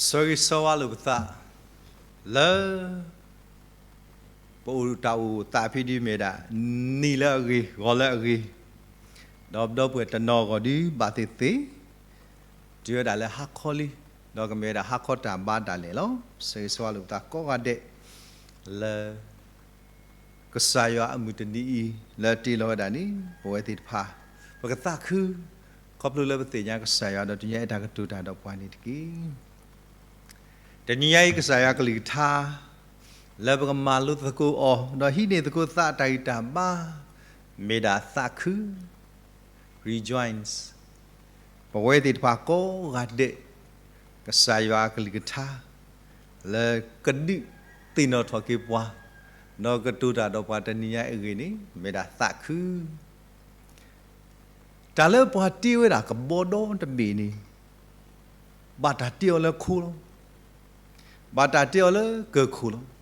ဆၢဂ့ၤဆၢဝါလိာ်ပသး လၢ ပအိၣ်တၢ်အိၣ်သးဖဲဒ်မ့ၢ်ဒၣ် နံၤလၢအဂ့ၤ ဂီၤလၢအဂ့ၤ, ဒီးပဒီပုၢ်ဝဲၢ်တနီၤဂီၢ်ဒုးဘၣ်သ့ၣ်သ့ၣ်, တုၤဝဲဒၣ်လၢဟါခီလံ, ဒီးကမ့ၢ်ဝဲဒၣ်ဟါခီတၢ်ဘါတၢ်လဲၤလီၤ. ဆၢဂ့ၤဆၢဝါလိာ်ပသးကိးဂၤဒဲး လၢ ကစၢ်ယွၤအမုၢ်တနံၤအံၤ လၢတ့လီၤဝဲဒၣ်န့ၣ် ပဝဲသ့ၣ်တဖၣ် ပကသးခု ခီဖျိလၢပသ့ၣ်ညါကစၢ်ယွၤ ဒီးတနံၤညါအံၤတၢ်ကတိၤတၢ်ဒီးပှၤန့ၣ်တက့ၢ်. တနံၤညါအံၤကစၢ်ယွၤကလုၢ်ကထါ လၢပကမၤလိသကိးအီၤ ဒီးဟံးန့ၢ်သကိးသးတၢ်ဂံၢ်တၢ်ဘါ မ့ၢ်ဒၣ်သးခု rejoice. ပဝဲသ့ၣ်တဖၣ်ကိးဂၤဒဲး ကစၢ်ယွၤအကလုၢ်ကထါ လၢကဒုးသ့ၣ်နီၣ်ထီၣ်က့ၤပှၤ ဒီးကတိၤတၢ်ဒီးပှၤတနံၤညါအံၤအဂ့ၢ်န့ၣ် မ့ၢ်ဒၣ်သးခု တၢ်လၢပှၤတ့ဝဲဒၣ်ကဘီဒီတဘ့ၣ်န့ၣ် ဘၣ်တၢ်တ့အီၤလၢခိလီၤ. ဘၣ်တၢ်တ့အီၤလၢကၢၢ်ခိၣ်လီၤ.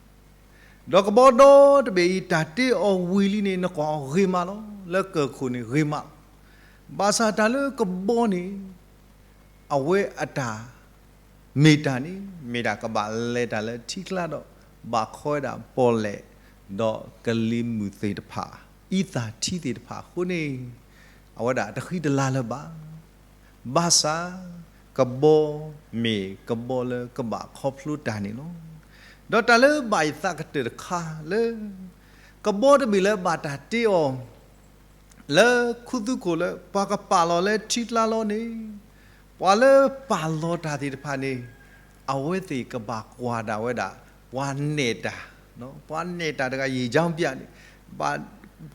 ဒီးကဘီဒီတဘ့ၣ်အံၤ တၢ်တ့အီၤဝံၤလံန့ၣ် နကွၢ်အီၤဂ့ၤမးလီၤ. လၢကၢၢ်ခိၣ်န့ၣ်ဂ့ၤမးလီၤ. ဘၣ်ဆၣ်တၢ်လၢကဘီန့ၣ် အဝဲအတၢ် မ့ၢ်တၢ်န့ၣ် မ့ၢ်ဒၣ်ကဘၣ်လဲၤတၢ်လၢထံကျါဒီး ဘၣ်ခီဝဲဒၣ်ပီၣ်လဲၣ် ဒီးကလံၤမုၢ်သ့ၣ်တဖၣ် အံသၣ်ထံသ့ၣ်တဖၣ်အဃိန့ၣ် အဝဲဒၣ်တဃံတလၤလၢၤဘၣ်. ဘၣ်ဆၣ် ကဘီမ့ၢ်ကဘီလၢကဘၣ်ခီဖျိတၢ်န့ၣ်လီၤ. ဒီးတၢ်လၢဘၣ်ယသးကတၢၢ်တခါလၢ ကဘီတဘ့ၣ်လၢဘၣ်တၢ်တ့အီၤ လၢခူသူၣ်ခိၣ်လၢပှၤကပာ်လီၤလၢထံကျါလီၤန့ၣ် ပှၤလၢပာ်လီၤတၢ်သ့ၣ်တဖၣ်န့ၣ် အဝဲသ့ၣ်ကဘၣ်ကွၢ်ဒၣ်ဝဲဒၣ် ပှၤနဲၣ်တၢ်, ပှၤနဲၣ်တၢ်တဂၤ ရေကြောင်းပြန့ၣ်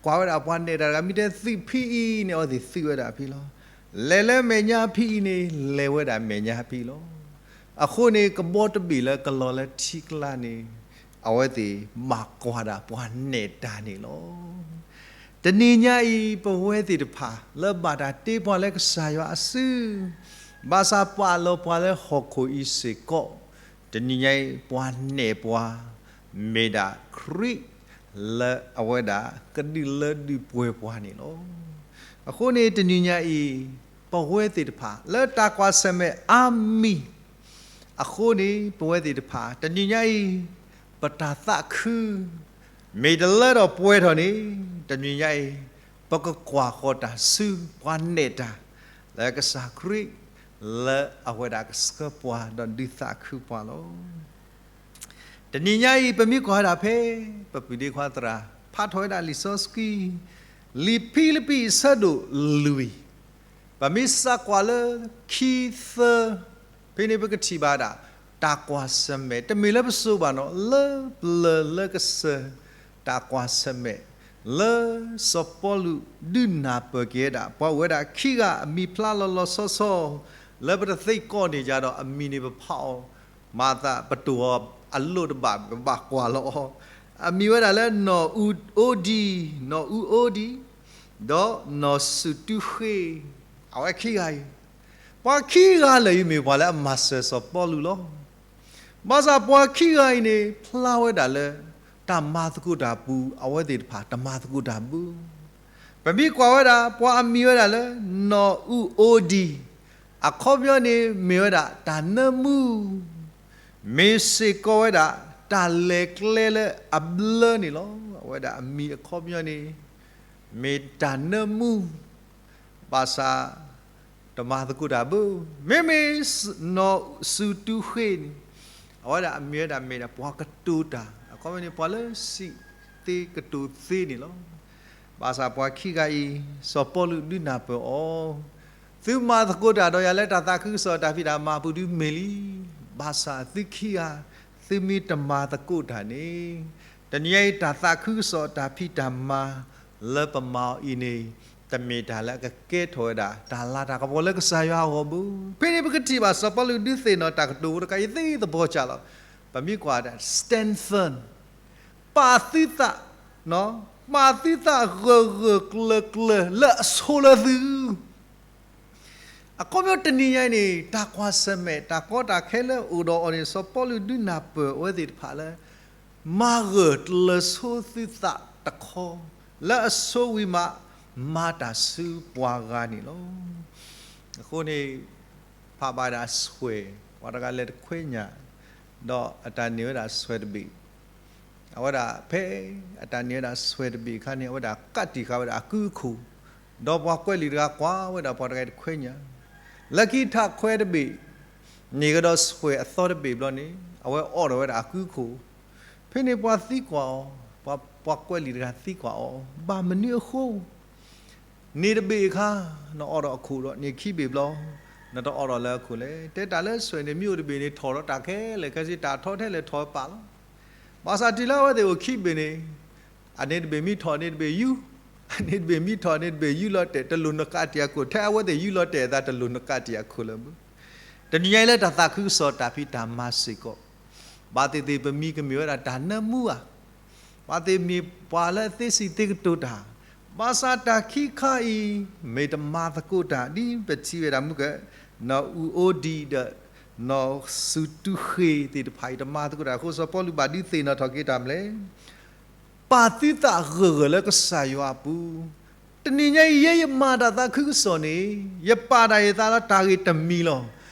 ကွၢ်ဝဲဒၣ်ပှၤနဲၣ်တၢ်တဂၤ မ့ၢ်တဲသုးဖဲအံၤန့ၣ် အဝဲသ့ၣ်သုးဝဲဒၣ်ဖဲလီၤ. လဲၤလၢမဲာ်ညါဖဲအံၤန့ၣ် လဲၤဝဲဒၣ်မဲာ်ညါဖဲလီၤ. အဃိန့ၣ် ကဘီတဘ့ၣ်လၢကလီၤလၢထံကျါန့ၣ် အဝဲသ့ၣ်ဘၣ်ကွၢ်ဒၣ်ပှၤနဲၣ်တၢ်န့ၣ်လီၤ. တနံၤညါအံၤ ပဝဲသ့ၣ်တဖၣ် လၢဘၣ်တၢ်တ့ပှၤလၢကစၢ်ယွၤအစု ဘၣ်ဆၣ်ပာ်လီၤပှၤလၢဟီၣ်ခိၣ်အံၤစ့ၢ်ကီး တနံၤညါအံၤ ပှၤနဲၣ်ပှၤ မ့ၢ်ဒၣ်ခရံာ်လၢအဝဲဒၣ်ကဒုးလၢဒုးပှဲၤပှၤန့ၣ်လီၤ. အဃိန့ၣ် တနံၤညါအံၤ ပဝဲသ့ၣ်တဖၣ် လၢတၢ်ကွၢ်ဆၢၣ်မဲာ်အါမံၤ အဃိန့ၣ် ပဝဲသ့ၣ်တဖၣ် တနံၤညါအံၤ ပတၢ်သးခု မ့ၢ်တလၢထီၣ်ပှဲၤထီၣ်န့ၣ် တနံၤညါအံၤ ပကကွၢ်ဃီၤတၢ်ဆူပှၤနဲၣ်တၢ် လၢကစၢ်ခရံာ် လၢအဝဲဒၣ်ကဆှၢပှၤဒီးဒုးသးခုပှၤလီၤ. တနံၤညါအံၤ ပမ့ၢ်ကွၢ်ဝဲဒၣ်ဖဲ ပပုၢ်ဒ့ခွါသရၣ် ဖးထီၣ်ဝဲဒၣ်လံာ်စီဆှံ လံာ်ဖံလံးပံးအဆၢဒိၣ်လွံၢ် ပမ့ၢ်စးကွၢ်လၢခံသၢ ဖဲန့ၣ်ပကထံၣ်ဘၣ်ဒၣ် တၢ်ကွၢ်ဆၢၣ်မဲာ် တမ့ၢ်လၢပစိၤဘၣ်နီၤ လၢပျၢၤလၢကစၢၢ် တၢ်ကွၢ်ဆၢၣ်မဲာ် လၢစီၤပီလူးဒုးနၢ်ပၢၢ်က့ၤဝဲဒၣ် ပှၤအိၣ်ဝဲဒၣ်ခံဂၤအမံၤဖျါလီၤလီၤဆီဆီ လၢပတသ့ကိးန့ၢ်ယၤဒီးအမံၤန့ၣ်ပဖးအီၤ မၤသးပတိၢ်အီၤအလိၣ်တဘၣ် ပဘၣ်ကွၢ်လီၤအီၤ အမံၤဝဲဒၣ်လၢနီၢ်အူအိဒံ, နီၢ်အူအိဒံ, ဒီးနီၢ်စူၣ်တူဃ့, အဝဲခံဂၤအံၤ ပှၤခံဂၤလၢာ်အံၤ မ့ၢ်ပှၤလၢအမၤစၢၤစီၤပီလူးလီၤ. ဘၣ်ဆၣ်ပှၤခံဂၤအံၤန့ၣ် ဖျါဝဲဒၣ်လၢ တၢ်မၤသကိးတၢ်ပူၤ အဝဲသ့ၣ်တဖၣ် တမၤသကိးတၢ်ဘၣ်. ပမ့ၢ်ကွၢ်ဝဲဒၣ် ပှၤအမံၤဝဲဒၣ်လၢ နီၢ်အူအိဒံ, အခီပညီန့ၣ် မ့ၢ်ဝဲဒၣ်တၢ်နၢမူ မ့ၢ်စ့ၢ်ကီးဝဲဒၣ် တၢ်လဲၤကျဲလၢအဘျၢန့ၣ်လီၤ. အဝဲဒၣ်အမံၤအခီပညီန့ၣ် မ့ၢ်တၢ်နၢမူ ဘၣ်ဆၣ် တမၤသကိးတၢ်ဘၣ်. မ့မ့ၢ် နီၢ်စူၣ်တူဃ့န့ၣ် အဝဲဒၣ်အမံၤဝဲဒၣ်မ့ၢ်ဒၣ်ပှၤကတိၤတၢ် အခီပညီန့ၣ် ပှၤလၢစံးသ့ကတိၤသ့န့ၣ်လီၤ. ဘၣ်ဆၣ်ပှၤခံဂၤအံၤ စီၤပီလူးဒုးနၢ်ပၢၢ်အီၤ, သုမၤသကိးတၢ်ဒီးယၤလၢတၢ်သးခုကစီၣ်တၢ်ဖံးတၢ်မၤပူၤဒုးမ့ၢ်လံ. ဘၣ်ဆၣ်သုခံဂၤ သုမ့ၢ်တမၤသကိးတၢ်န့ၣ် တနံၤအံၤ တၢ်သးခုကစီၣ်တၢ်ဖံးတၢ်မၤ လၢပမၤအီၤအံၤန့ၣ် တမ့ၢ်တၢ်လၢအကကဲထီၣ်ဝဲဒၣ် တၢ်လၤတၢ်ကပီၤလၢကစၢ်ယွၤအဂီၢ်ဘၣ်. ဖဲန့ၣ်ပကထံၣ်ဘၣ် စီၤပီလူးဒုးသ့ၣ်နီၣ်တၢ်ကတိၤတခါအံၤ သ့သဘီကၢ်လီၤ. ပမ့ၢ်ကွၢ်ဒၣ် strengthen ပာ်သုသး, ပာ်သုသးဂၢၢ်ဂၢၢ်ကျၢၤကျၢၤလၢအဆိလၢသု အခီပညီတနံၤညါအံၤန့ၣ် တၢ်ကွၢ်ဆၢၣ်မဲာ် တၢ်ကီတၢ်ခဲလၢအိၣ်ဒီးအီၤန့ၣ် စီၤပီလူးဒုးနၢ်ပၢၢ်အဝဲသ့ၣ်တဖၣ်လၢ မၤဂၢၢ်ကျၢၤဆိသုသးတခီ, လၢအဆိဝံၤမး မၤတၢ်ဆူပှၤဂၤန့ၣ်လီၤ. အဃိန့ၣ် ဖးဘၣ်ဒၣ်ဆွဲၣ် ပှၤတဂၤလဲၤတခွဲညၣ်, ဒီးအတၢ်န့ၢ်ဝဲဒၣ်ဆွဲးတဘ့ၣ်, အဝဲဒၣ်ဖဲအတၢ်န့ၢ်ဝဲဒၣ်ဆွဲးတဘ့ၣ်အခါန့ၣ် အဝဲဒၣ်ကးတံာ်ဃာ်ဝဲဒၣ်အကုအခိၣ်, ဒီးပှၤကွဲးလံာ်တဂၤကွၢ်ဝဲဒၣ်ပှၤတဂၤအံၤတခွဲညၣ်, လၢခံထးခွဲးတဘ့ၣ် န့ၢ်ကဒီးဆွဲးအသီတဘ့ၣ်ဘျီန့ၣ် အဝဲအိးထီၣ်ဝဲဒၣ်အကုအခိၣ်, ဖဲန့ၣ်ပှၤသံကွၢ်အီၤ, ပှၤကွဲးလံာ်တဂၤသံကွၢ်အီၤ, ဘၣ်မနုၤအဃိ န့ၢ်တဘ့ၣ်အခါ နအိးထီၣ်အခိၣ်ဒီး န့ၢ်ခံဘ့ၣ်ဘျီ နတအိးထီၣ်လၢအခိၣ်လဲၣ်. တဲတၢ်လၢဆွဲးန့ၣ် မ့ၢ်အိၣ်တဘ့ၣ်န့ၣ် ထီၣ်ဒီးတၢ်ခဲလၢာ်ခဲဆ့ တၢ်ထီထဲလဲၣ်ထီၣ်ပာ်လီၤ. ဘၣ်ဆၣ်တုၤလၢအဝဲသ့ၣ်အိၣ်ခံဘ့ၣ်န့ၣ် အန့ၣ်တဘ့ၣ်မ့ၢ်ထီၣ်န့ၣ်တဘ့ၣ်ယူၢ်, အန့ၣ်တဘ့ၣ်မ့ၢ်ထီၣ်န့ၣ်တဘ့ၣ်ယူၢ်လီၤတဲာ် တလိၣ်နကးတံာ်အခိၣ် ထဲအဝဲသ့ၣ်ယူၢ်လီၤတဲာ်အသး တလိၣ်နကးတံာ်အခိၣ်လၢၤဘၣ်. တနံၤညါအံၤလၢတၢ်သးခုကစီၣ်တၢ်ဖံးတၢ်မၤစ့ၢ်ကီး ဘၣ်သ့ၣ်သ့ၣ်ပမံၤကမ့ၢ်ဝဲဒၣ်တၢ်နၢမူဧါ, ဘၣ်သ့ၣ်မ့ၢ်ပှၤလၢအသ့စံးသ့ကတိၤတၢ်, ဘၣ်ဆၣ်တၢ်ခံခါအံၤ မ့ၢ်တမၤသကိးတၢ် ဒ်ပထံၣ်ဝဲဒၣ်မုၢ်က နီၢ်အူအိဒံးဒီး နီၢ်စူၤတူဃ့သ့ၣ်တဖၣ်အံၤ တမၤသကိးတၢ်အဃိ စီၤပီလူးဘၣ်ဒုးသ့ၣ်နီၣ်ထီၣ်က့ၤတၢ်မနုၤလဲၣ် ပာ်သုသးဂၢၢ်ဂၢၢ်လၢကစၢ်ယွၤအပူၤ, တနံၤညါအံၤ ယဲယမၤတၢ်သးခုကစီၣ်န့ၣ် ယပာ်တၢ်ယသးလၢတၢ်ဂ့ၢ်တမံၤလီၤ.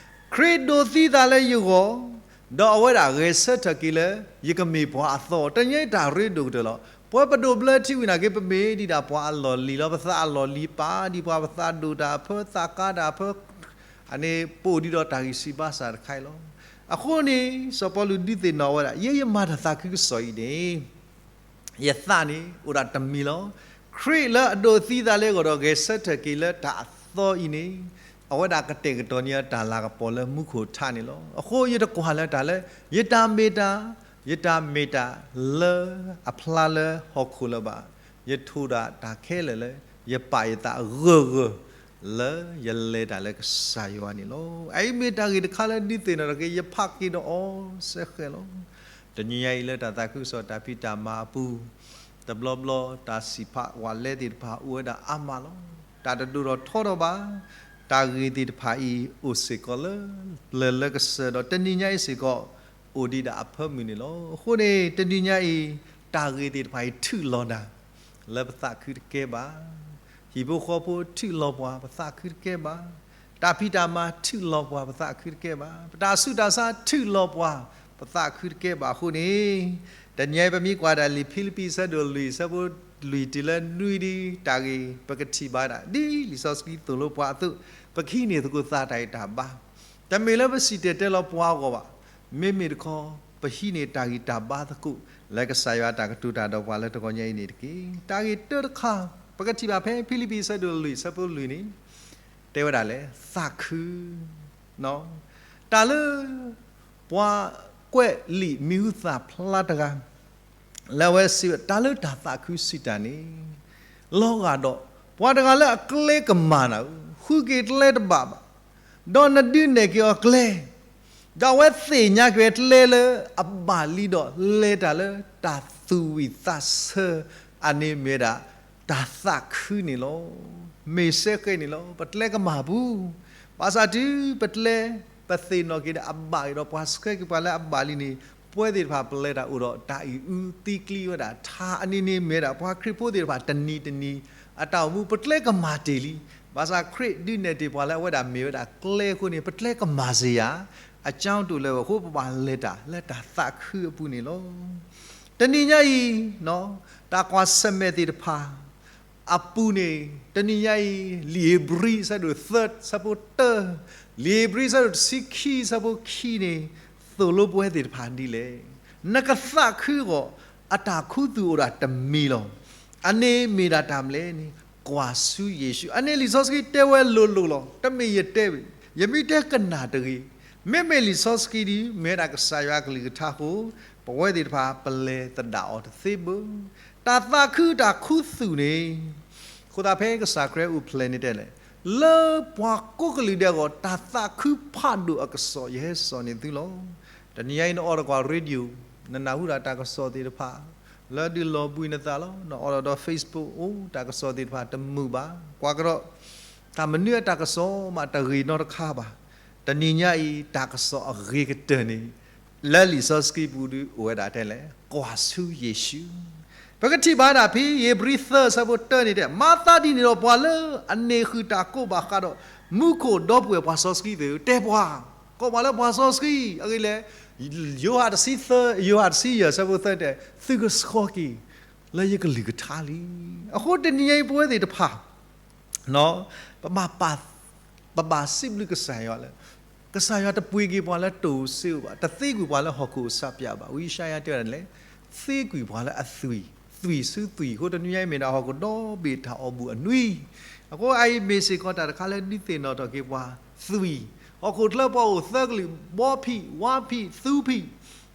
ခရံာ်ဒိးသံသးလၢယဂီၢ်, ဒီးအဝဲဒၣ်ဂဲၤဆၢထၢၣ်က့ၤလၢ ယကမ့ၢ်ပှၤအသီ, တနံၤညါအံၤတၢ်ရ့ဒိၣ်ကတၢၢ်လီၤ. ပဝဲပဒိးဘျၢထံဝံၤနာ်က့ ပမ့ၢ်ဒံးဒၣ်ပှၤအလီၢ်လံၤလီၤ, ပသးအလီၢ်လံၤပာ်ဒံးပှၤ, ပသးဒိၣ်တၢ်အဖၢ, သးကါတၢ်အဖၢ, အန့ၣ် ပအိၣ်ဒံးဒီးတၢ်ဂံၢ်ဆံးဘါစၢ်တခါအံၤလီၤ. အဃိန့ၣ် စီၤပီလူးဒုးသ့ၣ်နီၣ်ဝဲဒၣ် ယဲယမၤတၢ်သးခုကစီၣ်အံၤန့ၣ် ယသးန့ၣ်အိၣ်ဒၣ်တမံၤလီၤ. ခရံာ်လၢအဒိးသံသးလၢယဂီၢ်ဒီး ဂဲၤဆၢထၢၣ်က့ၤလၢတၢ်အသီအံၤန့ၣ် အဝဲဒၣ်ကတဲာ်ကတီၤန့ၢ်တၢ်လၤကပီၤလၢမူခိၣ်ထးန့ၣ်လီၤ. အဃိယတကွၢ်လၢၤတၢ်လၢ ယတၢ်မ့ၢ်တၢ်, ယတၢ်မ့ၢ်တၢ်လၢအဖျါလၢဟီၣ်ခိၣ်လၢၤဘၣ်. ယထိၣ်ဒၣ်တၢ်ခဲလၢာ်လၢ ယပာ်ယသးဂၢၢ်ဂၢၢ် လၢယလဲၤတၢ်လၢကစၢ်ယွၤန့ၣ်လီၤ. အအံၤမ့ၢ်တၢ်ဂ့ၢ်တခါလၢဒုးသ့ၣ်နီၣ်ထီၣ်က့ၤ ယဖးက့ၤဒီးအီၤစဲဃဲၤလီၤ. တနံၤညါအံၤလၢတၢ်သးခုကစီၣ်တၢ်ဖံးတၢ်မၤအပူၤ, တဘျီဘျီတၢ်စံးဖးဝဲလဲသ့ၣ်တဖၣ်အိၣ်ဝဲဒၣ်အါမးလီၤ. တၢ်တဒိၣ်ထီၣ်ထီထီၣ်ဘၣ်. တၢ်ဂ့ၢ်သ့ၣ်တဖၣ်အံၤအိၣ်စ့ၢ်ကီးလၢ လၢၢ်လၢကစၢၢ်ဒီး တနံၤညါအံၤစ့ၢ်ကီး အိၣ်ဒံးဒၣ်အဖၢမုၢ်န့ၣ်လီၤ. အဃိန့ၣ် တနံၤညါအံၤ တၢ်ဂ့ၢ်သ့ၣ်တဖၣ်အံၤထုးလီၤနၤ လၢပသးခုတကဲဘၣ်. ဟံၣ်ဖိဃီဖိထုးလီၤပှၤ ပသးခုတကဲဘၣ်. တၢ်ဖံးတၢ်မၤထုးလီၤပှၤ ပသးခုတကဲဘၣ်. ပတၢ်ဆူးတၢ်ဆါထုးလီၤပှၤ ပသးခုတကဲဘၣ်အဃိန့ၣ်, တနံၤအံၤပမ့ၢ်ကွၢ်ဒၣ်လံာ်ဖံလံးပံးအဆၢဒိၣ်လွံၢ် အဆၢဖိလွံၢ်တုၤလၢနွံဒ်တၢ်ဂ့ၢ် ပကထံၣ်ဘၣ်ဒၣ် ဒ်လံာ်စီဆှံသိၣ်လိပှၤအသိး, ပကဟံးန့ၢ်သကိးသးတၢ်ဂံၢ်တၢ်ဘါ တမ့ၢ်လၢပစံၣ်တဲၤတဲလီၤပှၤအဂီၢ်ဘၣ်. မ့မ့ၢ်တခီ ပဟံးန့ၢ်တၢ်ဂံၢ်တၢ်ဘါသကိး လၢကစၢ်ယွၤအတၢ်ကတိၤတၢ်ဒီးပှၤလၢတဂီၤညါအံၤန့ၣ်တက့ၢ်. တၢ်ဂ့ၢ်တၢတခါ ပကထံၣ်ဘၣ်ဖဲဖံလံးပံးအဆၢဒိၣ်လွံၢ်အဆၢဖိလွံၢ်န့ၣ် တဲဝဲဒၣ်လၢ သးခု တၢ်လၢ ပှၤကွဲးလံာ်မံၤဟူသၣ်ဖျါတဂၤ လၢအဝဲစံးဝဲ တၢ်လၢတၢ်သးခုစံးတၢ်န့ၣ် လီၤဂာ်ဒီး ပှၤတဂၤလၢအကျဲကမၣ်နၤဧၢ, ဃုက့ၤကျဲတဘၣ်ဘၣ်, ဒီးနဒုးနဲၣ်က့ၤအီၤကျဲ, ဒီးအဝဲသ့ၣ်ညါက့ၤဝဲကျဲလၢအဘၣ်လံဒီး လဲၤတၢ်လၢတၢ်သူၣ်ဝံၣ်သးဆၢ, အန့ၣ်မ့ၢ်ဝဲဒၣ် တၢ်သးခုန့ၣ်လီၤ. မ့ၢ်စဲဃဲၤန့ၣ်လီၤ. ပကျဲကမၣ်ပူၤ, ဘၣ်ဆၣ်တုၤပကျဲ ပသ့ၣ်နီၣ်က့ၤဒီးအဘၣ်က့ၤဒီး ပှၤဆှၢက့ၤပှၤလၢအဘၣ်လံန့ၣ် ပဝဲသ့ၣ်တဖၣ်ပလဲၤတၢ်အိၣ်ဒီးတၢ်အံၣ်အုသံကျံဝဲဒၣ်ထါ အန့ၣ်န့ၣ်မ့ၢ်ဝဲဒၣ် ပှၤခရံာ်ဖိသ့ၣ်တဖၣ်တနံၤတနံၤ အတၢ်အိၣ်မူ ပကျဲကမၣ်တ့ၢ်လံ. ဘၣ်ဆၣ်ခရံာ်ဒုးနဲၣ်တ့ၢ်ပှၤလၢအဝဲဒၣ်မ့ၢ်ဝဲဒၣ်ကျဲအဃိန့ၣ် ပကျဲကမၣ်စ့ၢ်ယၤ အကၠီတိၣ်လၢအဃိ ပဘၣ်လဲၤတၢ်လၢတၢ်သးခုအပူၤန့ၣ်လီၤ. တနံၤညါအံၤ တၢ်ကွၢ်ဆၢၣ်မဲာ်သ့ၣ်တဖၣ် အပူၤန့ၣ် တနံၤညါအံၤ လံာ်ဧ့ၤဘြံၤအဆၢဒိၣ်သၢ အဆၢဖိတၢ, လံာ်ဧ့ၤဘြံၤအဆၢဒိၣ်တဆံခံ အဆၢဖိခံန့ၣ် သိၣ်လိပဝဲသ့ၣ်တဖၣ်ဒ်လဲၣ်. နကသးခုအဂီၢ် အတၢ်ခူသူၣ်အိၣ်ဒၣ်တမံၤလီၤ. အန့ၣ်မ့ၢ်ဒၣ်တၢ်မနုၤလဲၣ်န့ၣ် ကွၢ်ဆူယ့ၣ်ၡူး. အန့ၣ်လံာ်စီဆှံတဲဝဲလိၤလိၤလီၤ. တမ့ၢ်ယတဲဘၣ်, ယမ့ၢ်တဲကနၣ်တဂ့ၤ. မ့မ့ၢ်လံာ်စီဆှံဒ် မ့ၢ်ဝဲဒၣ်ကစၢ်ယွၤအကလုၢ်ကထါအဃိ ပဝဲသ့ၣ်တဖၣ်ပလဲၤသဒၣ်အီၤတသ့ဘၣ်. တၢ်သးခုတၢ်ခူသူၣ်န့ၣ် အဃိသတးဖဲကစၢ်ခရံာ်အိၣ်ဖျဲၣ်န့ၣ်တဲလဲၣ်, လၢပှၤကိးကလုာ်ဒဲးအဂီၢ် တၢ်သးခုဖးဒိၣ်အကစီၣ် ယဟဲစိာ်န့ၢ်သုလီၤ. တနံၤညါအံၤ နအိးထီၣ်ကွၢ် radio, နနၢ်ဟူဒၣ်တၢ်ကစီၣ်သ့ၣ်တဖၣ် လၢဒုးလီၤဘှံးနသးလီၤ. နအိးထီၣ်ဒီး Facebook အိၣ်တၢ်ကစီၣ်သ့ၣ်တဖၣ်တမုာ်ဘၣ်. ကွၢ်ကဒီး တၢ်မနုၤအတၢ်ကစီၣ်မးတဂ့ၤနီတခါဘၣ်. တနံၤညါအံၤ တၢ်ကစီၣ်အဂ့ၤကတၢၢ်န့ၣ် လၢလံာ်စီဆှံပူၤဒုးအိၣ်ဝဲဒၣ်တဲလဲၣ်, ကွၢ်ဆူယ့ၣ်ၡူး. ပကထံၣ်ဘၣ်ဒၣ်ဖဲ ဧ့ၤဘြံၤသၢ အဆၢဖိတၢန့ၣ်တဲ, မၤသးဒ်န့ၣ်ဒီး ပှၤလၢအန့ၢ်ဃုာ်တၢ်ကိးဘၣ်ဃးဒီး မူခိၣ်ဒီပုၢ်ဝဲၢ်ပှၤစီဆှံသ့ၣ်ဧၢ, တဲပှၤ ကိးပှၤလၢပှၤစီဆှံ, အဂ့ၢ်လဲၣ်, ယိၤဟၣ်တဆံသၢ, ယိၤဟၣ်တဆံယဲၢ် ဆၢဖိသၢတဲ, သုကဆှီက့ၤလၢယကလုၢ်ကထါလံ. အဃိတနံၤညါအံၤ ပဝဲသ့ၣ်တဖၣ် ပဘၣ် ပဘၣ်စံးဘျုးကစၢ်ယွၤလၢ ကစၢ်ယွၤတပှ့ၤက့ၤပှၤလၢတိၢ်စ့အိၣ်ဘၣ်, တသ့ကွံာ်ပှၤလၢဟီၣ်ခိၣ်အစးပၠးဘၣ်. ဝံယၡါယၤတဲဝဲဒၣ်လဲၣ်, သ့ကွံာ်ပှၤလၢအသွံၣ်, သွံၣ်ဆူသွံၣ်အဃိ တနံၤညါအံၤမ့ၢ်ဒၣ်ဟီၣ်ခိၣ်ဒီဘ့ၣ်တၢ်အီၣ်ဘူၣ်အနွံ, အဃိအအံၤမ့ၢ်စ့ၢ်ကီးတၢ်တခါလၢဒုးသ့ၣ်နီၣ်ထီၣ်က့ၤပှၤသွံၣ်, ဟီၣ်ခိၣ်ချၢပှၤအိၣ်သၢကလုာ်, ဘီဖံး, ဝါဖံး, သူဖံး,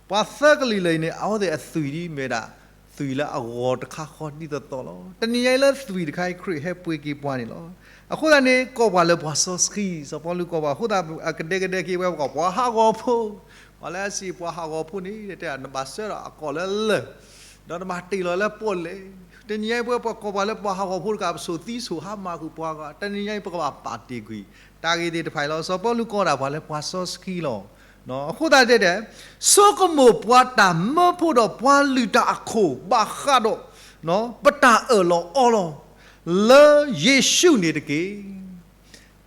ပှၤသၢကလုာ်လၢာ်အံၤန့ၣ် အဝဲသ့ၣ်အသွံၣ်ဒ်မ့ၢ်ဒၣ် သွံၣ်လၢအဂီၤတခါဃီဒ်သိးသိးလီၤ. တနံၤညါအံၤလၢသွံၣ်တခါအံၤ ခရံာ်ဟဲပှ့ၤက့ၤပှၤန့ၣ်လီၤ. အဃိသတးန့ၣ် ကိးပှၤလၢပှၤစီဆှံ, စီၤပီလူးကိးပှၤ, အဃိသတးအကဒဲကဒဲက့ၤဝဲပှၤ ပှၤဟးဂီၤဖိ, ပှၤလၢအစံးပှၤဟးဂီၤဖိန့ၣ် တဲ နဘၣ်ဆှၢဒီးအကိာ်လၢလၢၢ်, ဒီးနဘၣ်တ့ၢ်လီၤလၢပီၣ်လဲၣ်. တနံၤညါအံၤပဝဲပှၤကိးပှၤလၢပှၤဟးဂီၤဖိတကး ပဆိၣ်သံဆိၣ်ဟါမၢ်ဃုာ်ပှၤဂၤ, တနံၤညါအံၤပကဘၣ်ပာ်တ့ၢ်ကွံာ် တၢ်ဂ့ၢ်သ့ၣ်တဖၣ်အံၤလီၤ. စီၤပီလူးကိးဒၣ်ပှၤလၢပှၤစီဆှံလီၤ. အဃိသတးတဲတဲ, ဆိကမိၣ်ပှၤတၢ်မၢဖိဒီးပှၤလုၢ်တၢ်အခိၣ်ဘၣ်ဃးဒီး ပတၢ်အၢၣ်လီၤအီလီၤ လၢယ့ၣ်ၡူးန့ၣ်တက့ၢ်.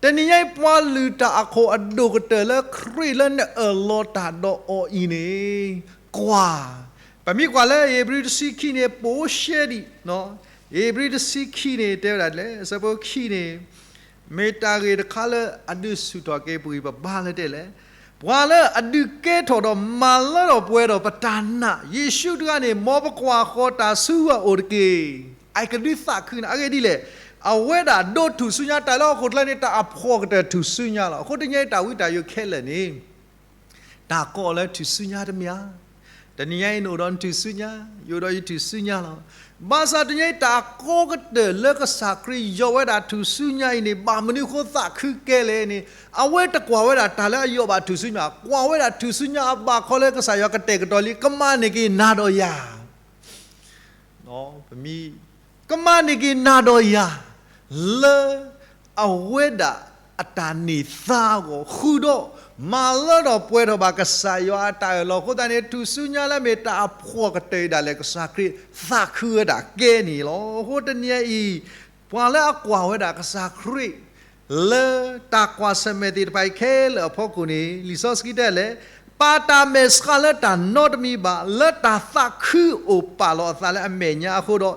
တနံၤညါအံၤ ပှၤလုၢ်တၢ်အခိၣ်အဒိၣ်ကတၢၢ်လၢခရံာ်လၢနအၢၣ်လီၤတၢ်ဒီးအီၤအံၤန့ၣ် ကွၢ်, ပမ့ၢ်ကွၢ်လၢဧ့ၤဘြံၤတဆံခံန့ၣ် ပိာ်ရှဲဒံး, ဧ့ၤဘြံၤတဆံခံန့ၣ် တဲဝဲဒၣ်လဲၣ်, အဆၢဖိခံန့ၣ် မ့ၢ်တၢ်ဂ့ၢ်တခါလၢအဒုးဆူၣ်ထီၣ်က့ၤပဂံၢ်ပဘါလၢတဲလဲၣ်, ပှၤလၢအဒုးကဲထီၣ်ဒီးမၤလၢထီၣ်ပှဲၤထီၣ်ပတၢ်နာ် ယ့ၣ်ၡူးတဂၤန့ၣ် မ်ပကွၢ်ဃီၤတၢ်ဆူအအိၣ်တက့ၢ်. အကဒုးသးခုန့ၣ် အဂ့ၢ်ဒ်လဲၣ်, အဝဲဒၣ်ဒိးထူၣ်စုညါတၢ်လၢဟီၣ်ခိၣ်ချၢန့ၣ် တၢ်အဖှီၣ်ကတၢၢ်ထူၣ်စုညါလီၤ. အဃိတနံၤညါအံၤတၢ်ဝံတၢ်ယိးခဲလၢာ်န့ၣ် တၢ်ကိးအီၤလၢထူၣ်စုညါတမ့ၢ်ဧါ. တနံၤညါအံၤနအိၣ်ဒီးနထူၣ်စုညါ, ယအိၣ်ဒီးယထူၣ်စုညါလီၤ. ဘၣ်ဆၣ်တနံၤညါအံၤတၢ်အကီကတၢၢ်လၢကစၢ်ခရံာ်ယီၤဝဲဒၣ်ထူၣ်စုညါအံၤန့ၣ် ဘၣ်မနုၤအဃိသးခုကဲလဲၣ်န့ၣ် အဝဲတကွၢ်ဝဲဒၣ်တၢ်လၢအယီၤဘၣ်ထူၣ်စုညါ, ကွၢ်ဝဲဒၣ်ထူၣ်စုညါအဘၣ်ခီလၢကစၢ်ယွၤကတဲာ်ကတီၤလံ ကမၤန့ၢ်က့ၤနၤဒီးယၤ ပမံ, ကမၤန့ၢ်က့ၤနၤဒီးယၤ လၢအဝဲဒၣ်အတၢ်န့ၢ်သါအဂီၢ် ဃုာ်ဒီးမၤလၢထီၣ်ပှဲၤထီၣ်ဘၣ်ကစၢ်ယွၤအတၢ်အၢၣ်လီၤအဃိသတးန့ၣ် ထူၣ်စုညါလၢမ့ၢ်တၢ်အဖှီၣ်ကတၢၢ်အံၤဒၣ်လဲာ် ကစၢ်ခရံာ်သးခုဝဲဒၣ်ကဲန့ၣ်လီၤ. အဃိတနံၤညါအံၤ ပှၤလၢအကွၢ်ဝဲဒၣ်ကစၢ်ခရံာ် လၢတၢ်ကွၢ်ဆၢၣ်မဲာ်သ့ၣ်တဖၣ်အံၤခဲလၢာ်အဖီခိၣ်န့ၣ် လံာ်စီဆှံတဲလဲၣ်, ပာ်တၢ်မဲာ်ဆှးလၢတၢ်နီတမံၤဘၣ်, လၢတၢ်သးခုအိၣ်ပာ်လီၤအသးလၢအမဲာ်ညါအဃိဒီး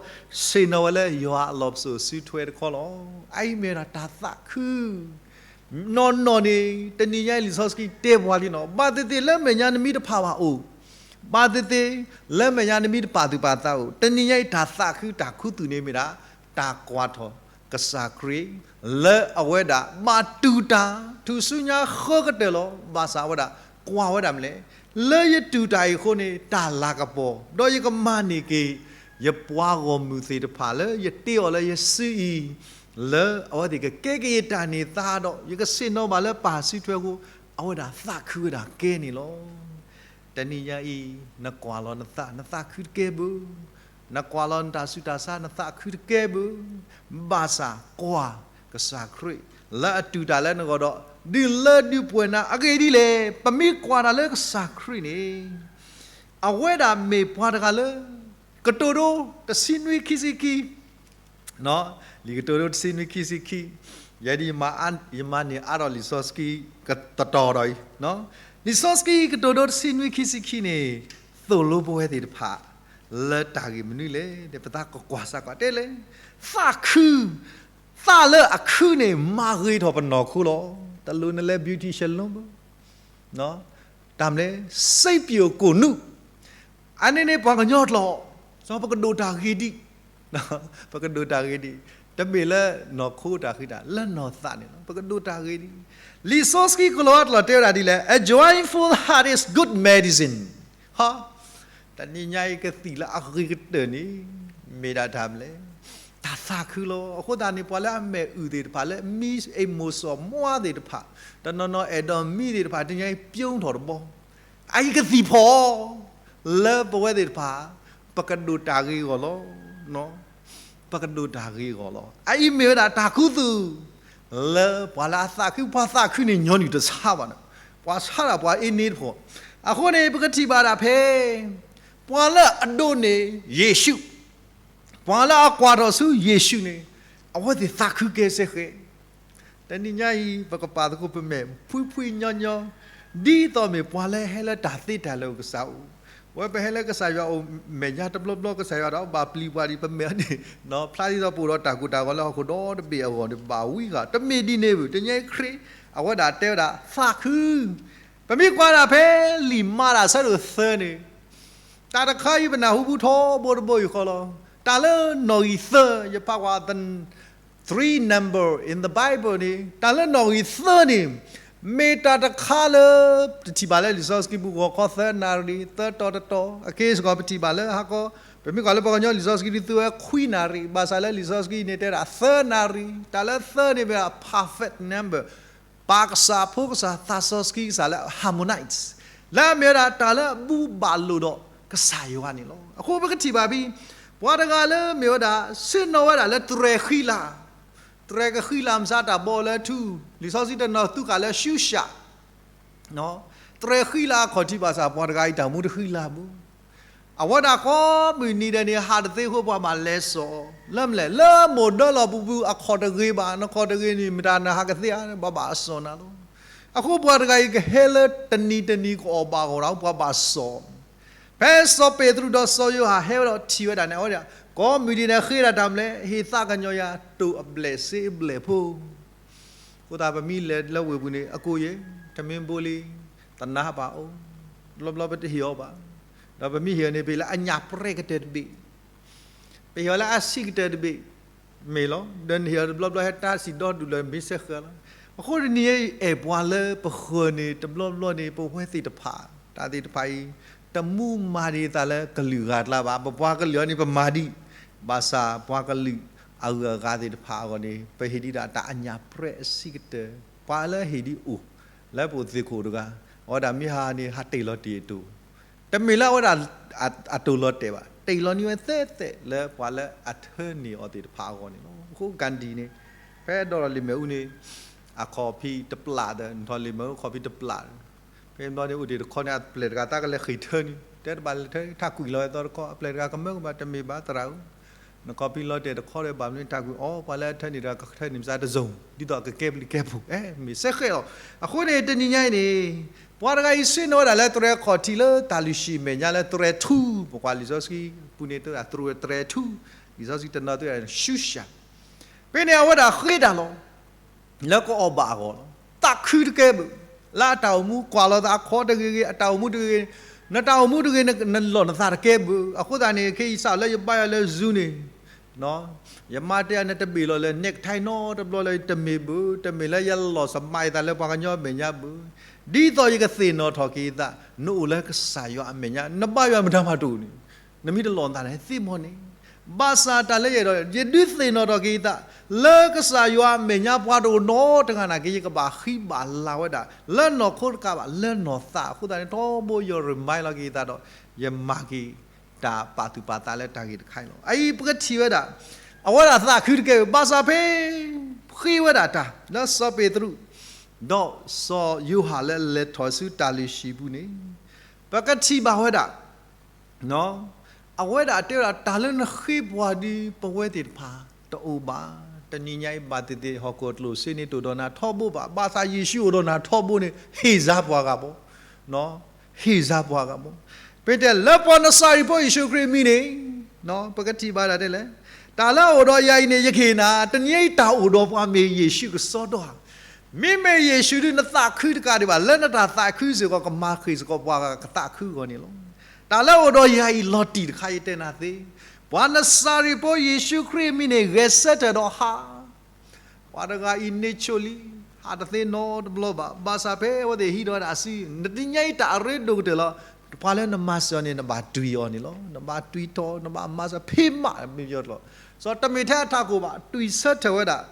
ဆ့ၣ်နီၤဝဲလၢယွၤအလီၢ်ပစိာ်စုထွဲတခီလီၤ. အအံၤမ့ၢ်ဒၣ်တၢ်သးခု နီၢ်နီၢ်န့ၣ် တနံၤညါအံၤလံာ်စီဆှံတဲပှၤလံနီၤ, ဘၣ်သ့ၣ်သ့ၣ်လၢမဲာ်ညါနမံတဖးဘၣ်အိၣ်, ဘၣ်သ့ၣ်သ့ၣ် လၢမဲာ်ညါနမံတပာ်သူၣ်ပာ်သးအိၣ်, တနံၤညါအံၤတၢ်သးခုတၢ်ခူသူၣ်န့ၣ်မ့ၢ်ဒၣ် တၢ်ကွၢ်ထီၣ်ကစၢ်ခရံာ် လၢအဝဲဒၣ်ဘၣ်တူၢ်တၢ် ထူၣ်စုညါဃၢကတၢၢ်လီၤ. ဘၣ်ဆၣ်ဝဲဒၣ် ကွၢ်ဝဲဒၣ်မနုၤလဲၣ်, လၢယတူၢ်တၢ်အံၤအဃိန့ၣ် တၢ်လၤကပီၤ, ဒီးယကမၤန့ၢ်က့ၤ ယပှၤဂီၢ်မုၢ်သ့ၣ်တဖၣ်လၢယတ့အီၤလၢယစုအံၤ လၢအဝဲသ့ၣ်ကကဲက့ၤယတၢ်န့ၢ်သါဒီး ယကဆ့ၣ်နီၤဘၣ်လၢပၢ်စုထွဲအဃိ အဝဲဒၣ်သးခုဝဲဒၣ်ကဲန့ၣ်လီၤ. တနံၤညါအံၤ နကွၢ်လီၤနသး နသးခုတကဲဘၣ်, နကွၢ်လီၤနတၢ်ဆူးတၢ်ဆါ နသးခုတကဲဘၣ်, ဘၣ်ဆၣ်ကွၢ်ကစၢ်ခရံာ် လၢအတူၢ်တၢ်လၢနဂီၢ်ဒီး ဒုးလၢဒုးပှဲၤနၤ အဂ့ၢ်ဒ်လဲၣ်, ပမ့ၢ်ကွၢ်တၢ်လၢကစၢ်ခရံာ်န့ၣ် အဝဲဒၣ်မ့ၢ်ပှၤတဂၤလၢ ကတိၤဒိတဆံနွံခံဆံခံ လံာ်ကတိၤဒိတဆံနွံခံဆံခံ, ယဲဒၣ်ယမၤန့ၢ်အါထီၣ်လံာ်စီဆှံကတီၤဒီးအံၤ, လံာ်စီဆှံကတိၤဒိတဆံနွံခံဆံခံန့ၣ် သိၣ်လိပဝဲသ့ၣ်တဖၣ် လၢတၢ်ဂ့ၢ်မနုၤလဲၣ်, ပသးကကွၢ်စၢ်ကွၢ်တဲလဲၣ်, သးခု, သးလၢအခုန့ၣ် မၤဂ့ၤထီၣ်ပနီၢ်ခိလီၤ. တလိၣ်နလဲၤ beautician လီၤဘၣ် တၢ်မနုၤလဲၣ် စ့ပျိၣ်ကိၢ်နူာ်, အန့ၣ်န့ၣ်ပှၤကညီကျိာ်, ပကဒိၣ်တၢ်ဂ့ၤဒံး, ပကဒိၣ်တၢ်ဂ့ၤဒံး, တမ့ၢ်လၢနီၢ်ခိတၢ်ဃံတၢ် လၢနီၢ်သးန့ၣ်လီၤ, ပကဒိၣ်တၢ်ဂ့ၤဒံး. လံာ်စီဆှံကလီၤအကျိာ်တဲဝဲဒၣ်ဒ်လဲၣ်, A joyful heart is good medicine. ဟီ, တနံၤညါအံၤကသံၣ်လၢအဂ့ၤကတၢၢ်န့ၣ် မ့ၢ်ဒၣ်တၢ်မနုၤလဲၣ်, တၢ်သးခုလီၤ. အဃိသတးန့ၣ် ပှၤလၢအမဲာ်အုၣ်သ့ၣ်တဖၣ် လၢမံအ့ၣ်မိၢ်စီၤမွါသ့ၣ်တဖၣ်, တနီၤနီၤအဲၣ်ဒိးမံသ့ၣ်တဖၣ် တနံၤညါအံၤပျိထီၣ်တဘီ, အအံၤကသံၣ်ဖီၣ် လၢပဝဲသ့ၣ်တဖၣ် ပကဒိၣ်တၢ်ဂ့ၤအဂီၢ်လီၤ. ပကဒိၣ်တၢ်ဂ့ၤအဂီၢ်လီၤ. အအံၤမ့ၢ်ဝဲဒၣ်တၢ်ခူသူၣ် လၢပှၤလၢအသးခု, ပှၤသးခုန့ၣ်ညီနုၢ်တဆါဘၣ်, ပှၤဆါဒၣ်ပှၤအ့န့တဖီၣ်. အဃိန့ၣ် ပကထံၣ်ဘၣ်ဒၣ်ဖဲ ပှၤလၢအဒိးန့ၢ်ယ့ၣ်ၡူး, ပှၤလၢအကွၢ်ထီၣ်ဆူယ့ၣ်ၡူးန့ၣ် အဝဲသ့ၣ်သးခုကဲစ့ၢ်ကီး. တနံၤညါအံၤ ပကပာ်သကိးပမဲာ် ဖှံဖှံညီညီ ဒ်သိးမ့ၢ်ပှၤလၢဟဲလၢတၢ်သ့တၢ်လၢာ်ကစၢ်အိၣ်, ဝဲပဟဲလၢကစၢ်ယွၤအိၣ်မဲာ်ညါတဘျီဘျီ ကစၢ်ယွၤဒီးဘၣ်ပျံၤပှၤဒံး ပမဲာ်န့ၣ် ဖျါဒ်သိးပအိၣ်ဒီးတၢ်ကူၣ်တၢ်ဂီၤလၢဟီၣ်ခိၣ်ဒီတဘ့ၣ်အဂီၢ်န့ၣ် ပဘၣ်ဝံဂၤ တမ့ၢ်ဒ်န့ၣ်ဘၣ်. တနံၤအံၤခရံာ် အဝဲဒၣ်တဲဝဲဒၣ်သးခု ပမ့ၢ်ကွၢ်ဒၣ်ဖဲလံာ်မၤတၢ်အဆၢဒိၣ်သၢန့ၣ် တၢ်တခါအံၤပနၢ်ဟူပူၤထီဘိတဘိယူၢ်ဃီလီၤ. တၢ်လၢနီၣ်ဂံၢ်သၢ ယဖးကွၢ် the three number in the Bible န့ၣ် တၢ်လၢနီၣ်ဂံၢ်သၢန့ၣ် မ့ၢ်တၢ်တခါလၢ ပထံၣ်ဘၣ်လၢလံာ်စီဆှံပူၤ ဂီၤခီသၢနၣ်ရံၣ် သၢတီၤတတီၤ အက့ၤစ့ၢ်ကီး ပထံၣ်ဘၣ်လၢဟါခီ ပမ့ၢ်ကွၢ်လၢပှၤကညီလံာ်စီဆှံဒုးသူဝဲခွံနၣ်ရံၣ် ဘၣ်ဆၣ်လၢလံာ်စီဆှံန့ၣ် တဲဒၣ်သၢနၣ်ရံၣ် တၢ်လၢသၢန့ၣ်မ့ၢ် perfect number ပၢ်ကစၢ် ဖိကစၢ် သးစီဆှံကစၢ်လၢ harmonize လၢအမ့ၢ်ဝဲဒၣ်တၢ်လၢအဘူးဘၣ်လိာ်ဒီးကစၢ်ယွၤန့ၣ်လီၤ. အဃိပကထံၣ်ဘၣ်ဖဲ ပှၤတဂၤလၢမ့ၢ်ဝဲဒၣ် ဆ့ၣ်နီၤဝဲဒၣ်လၢတြဲၤဃံလၤ, တြဲၤကဃံလၤမစါတၢ်ဘီလၢထူ, လံာ်စီဆှံတနီၤသူဃာ်လၢရှူရှၣ် တြဲၤဃံလၤအခီၣ်ထံးဘၣ်ဆၣ် ပှၤတဂၤအံၤတၢ်မူတဃံလၤဘၣ်. အဝဲဒၣ်ကိးမုၢ်နံၤဒဲးန့ၣ် ဟးတသ့အဃိပှၤဘၣ်လဲၤစိာ်အီၤ, လၢမနုၤလဲၣ် လၢမိၢ်ဒၢလီၢ်ပူၤပူၤအခီၣ်တဂ့ၤဘၣ်, နခီၣ်တဂ့ၤန့ၣ် မတၤနဟးကသ့ဧါ, ပှၤဘၣ်အစိာ်နၤလီၤ. အဃိပှၤတဂၤအံၤကဟဲလၢတနံၤတနံၤကအီၣ်ဘၣ်အဂီၢ်ဒီး ပှၤဘၣ်စိာ် ဖဲစီၤပ့းတရူးဒီးစီၤယိၤဟၣ်ဟဲဝဲဒီးထံၣ်ဝဲဒၣ်န့ၣ် အဝဲဒၣ် ကိးမုၢ်နံၤဒဲးဃ့ဒၣ်တၢ်မနုၤလဲၣ် ဟ့ၣ်သးကညီၤယၤ တိၢ်အဘျဲၣ်စ့အဘျဲၣ်ဖိ အဃိသတးပမ့ၢ်လဲၤလၢဝ့ၢ်ပူၤန့ၣ် အကိးယဲၢ် တမ့ၢ်ဘိလံ, တနါပၢ်အိၣ်, တဘျီဘျီပတဟ့ၣ်အီၤဘၣ်, ဒီးပမ့ၢ်ဟ့ၣ်အီၤန့ၣ် ပဟ့ၣ်လၢအညၣ်ပြဲကတၢၢ်တဘ့ၣ်, ပဟ့ၣ်အီၤလၢအဆံးကတၢၢ်တဘ့ၣ်, မ့ၢ်လီၤ. ဒီးနဟ့ၣ်အီၤတဘျီဘျီဟဲတၢ်စံၣ်ဒီဒူၣ်လၢမ့ၢ်စဲဃၢၤလီၤ. အဃိတနံၤအံၤ အဲၣ်ပှၤလၢပဃၢၤန့ၣ် တဘျီဘျီန့ၣ် ပဝဲသ့ၣ်တဖၣ် တၢ်သ့ၣ်တဖၣ်အံၤ တမူမၤဒံးသးလၢကလုာ်ဂၤအကျါဘၣ်. ပပှၤကလုာ်အံၤန့ၣ် ပမၤဒံး, ဘၣ်ဆၣ်ပှၤကလုာ်အဂုၤအဂၤသ့ၣ်တဖၣ်အဂီၢ်န့ၣ် ပဟ့ၣ်ဒံးဒၣ်တၢ်အညၣ်ပြဲအဆံးကတၢၢ်, ပှၤလၢဟ့ၣ်ဒံးအိၣ် လၢပအိၣ်သ့ၣ်ခိၣ်တဂၤ, အဝဲဒၣ်မ့ၢ်ဟးန့ၣ် ဟးတ့ၢ်လီၤတ့ၢ်အတိၢ်, တမ့ၢ်လၢအဝဲဒၣ်အတိၢ်လီၤတဲာ်ဘၣ်, တ့ၢ်လီၤန့ၢ်ဝဲသ့သ့လၢပှၤလၢအထၢန့ၢ်အီၤသ့ၣ်တဖၣ်အဂီၢ်န့ၣ်လီၤ. အဃိ Gandhi န့ၣ် ဖဲဒိးထီၣ်လံာ်မဲာ်အူန့ၣ် အခီၣ်ဖံးတပျၢ်ဒီး နထီၣ်လံာ်မဲာ်အူအခီၣ်ဖံးတပျၢ်, ဖဲဘျီန့ၣ်အိၣ်တ့ၢ်တခီန့ၣ် အပျဲၢ်တဂၤသးကလဲၤဃ့ၢ်ထၢန့ၣ် တဲတဘၣ်လဲၤထၢ ထးကွံာ်လီၤဝဲသီတခီ အပျဲၢ်တဂၤကမၢကမၣ် တမ့ၢ်ဘၣ်သရၣ်ဧၢ, နခီၣ်ဖံးလီၤတဲာ်တခီဒီး ဘၣ်မနုၤထးကွံာ်အီၤ ပှၤလၢအထၢန့ၢ်တဂၤကထၢန့ၢ်မစါတစုံ ဒ်သိးကကဲဘျုးကဲဖှိၣ် အဲ မ့ၢ်စဲဃဲးလီၤ. အဃိန့ၣ် တနံၤညါအံၤန့ၣ် ပှၤတဂၤအံၤဆ့ၣ်နီၤဝဲဒၣ်လၢတြဲၤခီၣ်ထံးလၢတၢ်လုၢ်ဟံၣ်မဲာ်ညါလၢတြဲၤထူ, ပကွၢ်လံာ်စီဆှံပူၤန့ၣ် တြဲၤထူ, လံာ်စီဆှံတနီၤသ့ၣ် ရှူရှၣ် ဖဲန့ၣ်အဝဲဒၣ်ဃ့တၢ်လီၤ လၢကအီၣ်ဘၣ်အဂီၢ်လီၤ. သးခုတကဲဘၣ်, လၢအတၢ်အိၣ်မူကွၢ်လီၤသးအခီတဂ့ၤဂ့ၤ, အတၢ်အိၣ်မူတဂ့ၤဂ့ၤ, နတၢ်အိၣ်မူတဂ့ၤ နလီၢ်နသးတကဲဘၣ်. အဃိသတးန့ၣ် ခဲအံၤစးလၢယဘါယွၤလၢ Zoom န့ၣ် ယမါတဲယၤ နတဘ့ၣ်လီၤလၢ necktie နီတဘျီလၢ တမ့ၢ်ဘၣ်, တမ့ၢ်လၢယလီၤစမးယသးလၢပှၤကညီမဲာ်ညါဘၣ်, ဒ်သိးယကသ့ၣ်နီၣ်ထီၣ်က့ၤယသး နအိၣ်လၢကစၢ်ယွၤအမဲာ်ညါ, နဘါယွၤမတၤမၤတအိၣ်န့ၣ် နမ့ၢ်တလီၢ်နသးန့ၣ် သ့ၣ်မီၣ်န့ၣ်, ဘၣ်ဆၣ်တၢ်လၢယအဲၣ်ဒိး ယဒုးသ့ၣ်နီၣ်ထီၣ်က့ၤယသး လၢကစၢ်ယွၤအမဲာ်ညါပှၤတအိၣ်နီတဂၤနာ်က့ ယကဘၣ်ဃံဘၣ်လၤဝဲဒၣ် လၢနီၢ်ခိတကးဘၣ် လၢနီၢ်သးအဃိသတးန့ၣ် ထီဘိယ remind လီၤက့ၤယသးဒီး ယမၤက့ၤတၢ်ပာ်သူၣ်ပာ်သးလၢတၢ်ဂ့ၢ်တခါအံၤလီၤ. အအံၤပကထံၣ်ဝဲဒၣ် အဝဲဒၣ်သးခုတကဲဘၣ် ဘၣ်ဆၣ်ဖဲ ဃ့ဝဲဒၣ်တၢ် လၢစီၤပ့းတရူး ဒီးစီၤယိၤဟၣ်လၢလဲၤထီၣ်ဆူတၢ်လုၢ်ဟံၣ်ပူၤန့ၣ် ပကထံၣ်ဘၣ်ဝဲဒၣ် အဝဲဒၣ်တဲဝဲဒၣ် တၢ်လၢနဃ့ပှၤဒ်ပဝဲသ့ၣ်တဖၣ် တအိၣ်ဘၣ်. တနံၤညါအံၤဘၣ်သ့ၣ်သ့ၣ် ဟီၣ်ခိၣ်အကျိၣ်စ့န့ၣ် တအိၣ်ဒီးနၤထီဘိဘၣ်. ဘၣ်ဆၣ်ယ့ၣ်ၡူးအိၣ်ဒီးနၤထီဘိန့ၣ် ဟ့ၣ်စါပှၤဂၤဘၣ်. ဟ့ၣ်စါပှၤဂၤဘၣ်. ပတဲလၢပှၤနစၤရ့းဖိယ့ၣ်ၡူးခရံာ်အမံၤန့ၣ် ပကထံၣ်ဘၣ်ဒၣ်တဲလဲၣ်. တၢ်လၢအအိၣ်ဒီးယၤအံၤန့ၣ် ယကဟ့ၣ်နၤ, တနံၤအံၤတၢ်အိၣ်ဒီးပှၤမ့ၢ်ယ့ၣ်ၡူးကစီဒီဧါ. မ့မ့ၢ်ယ့ၣ်ၡူးဒုးနသးခုတကးဒံးဘၣ်, လၢနတၢ်သးခုစ့ၢ်ကီး ကမၤဃ့ၢ်စ့ၢ်ကီးပှၤဂၤကသးခုအဂီၢ်န့ၣ်လီၤ. တၢ်လၢအအိၣ်ဒီးယၤအံၤလီၤတံၢ်တခါအံၤတဲနၤသ့, ပှၤနစၤရ့းဖိယ့ၣ်ၡူးခရံာ်အမံၤန့ၣ် ဂဲၤဆၢထၢၣ်ဒီးဟး ပှၤတဂၤအံၤန့ၣ်ဆိၣ်လံ, ဟးတသ့နီတဘျီဘၣ်. ဘၣ်ဆၣ်ဖဲအဝဲသ့ၣ်ဟံးထီၣ်ဝဲဒၣ်အစု, နတနံၤညါအံၤတၢ်အရ့ဒိၣ်ကတၢၢ်လီၤ. ပှၤလၢနမၤစၢၤအီၤန့ၣ် နဘၣ်တွံၢ်အီၤန့ၣ်လီၤ. နဘၣ်တွံၢ်ထီၣ်, နဘၣ်မၤစၢၤဖ့မးမ့ၢ်ယီၤလီၤ. စီၤတမ့ၢ်ထဲအထးခိၣ်ဘၣ်, တွံၢ်ဆၢထၢၣ်ဝဲဒၣ်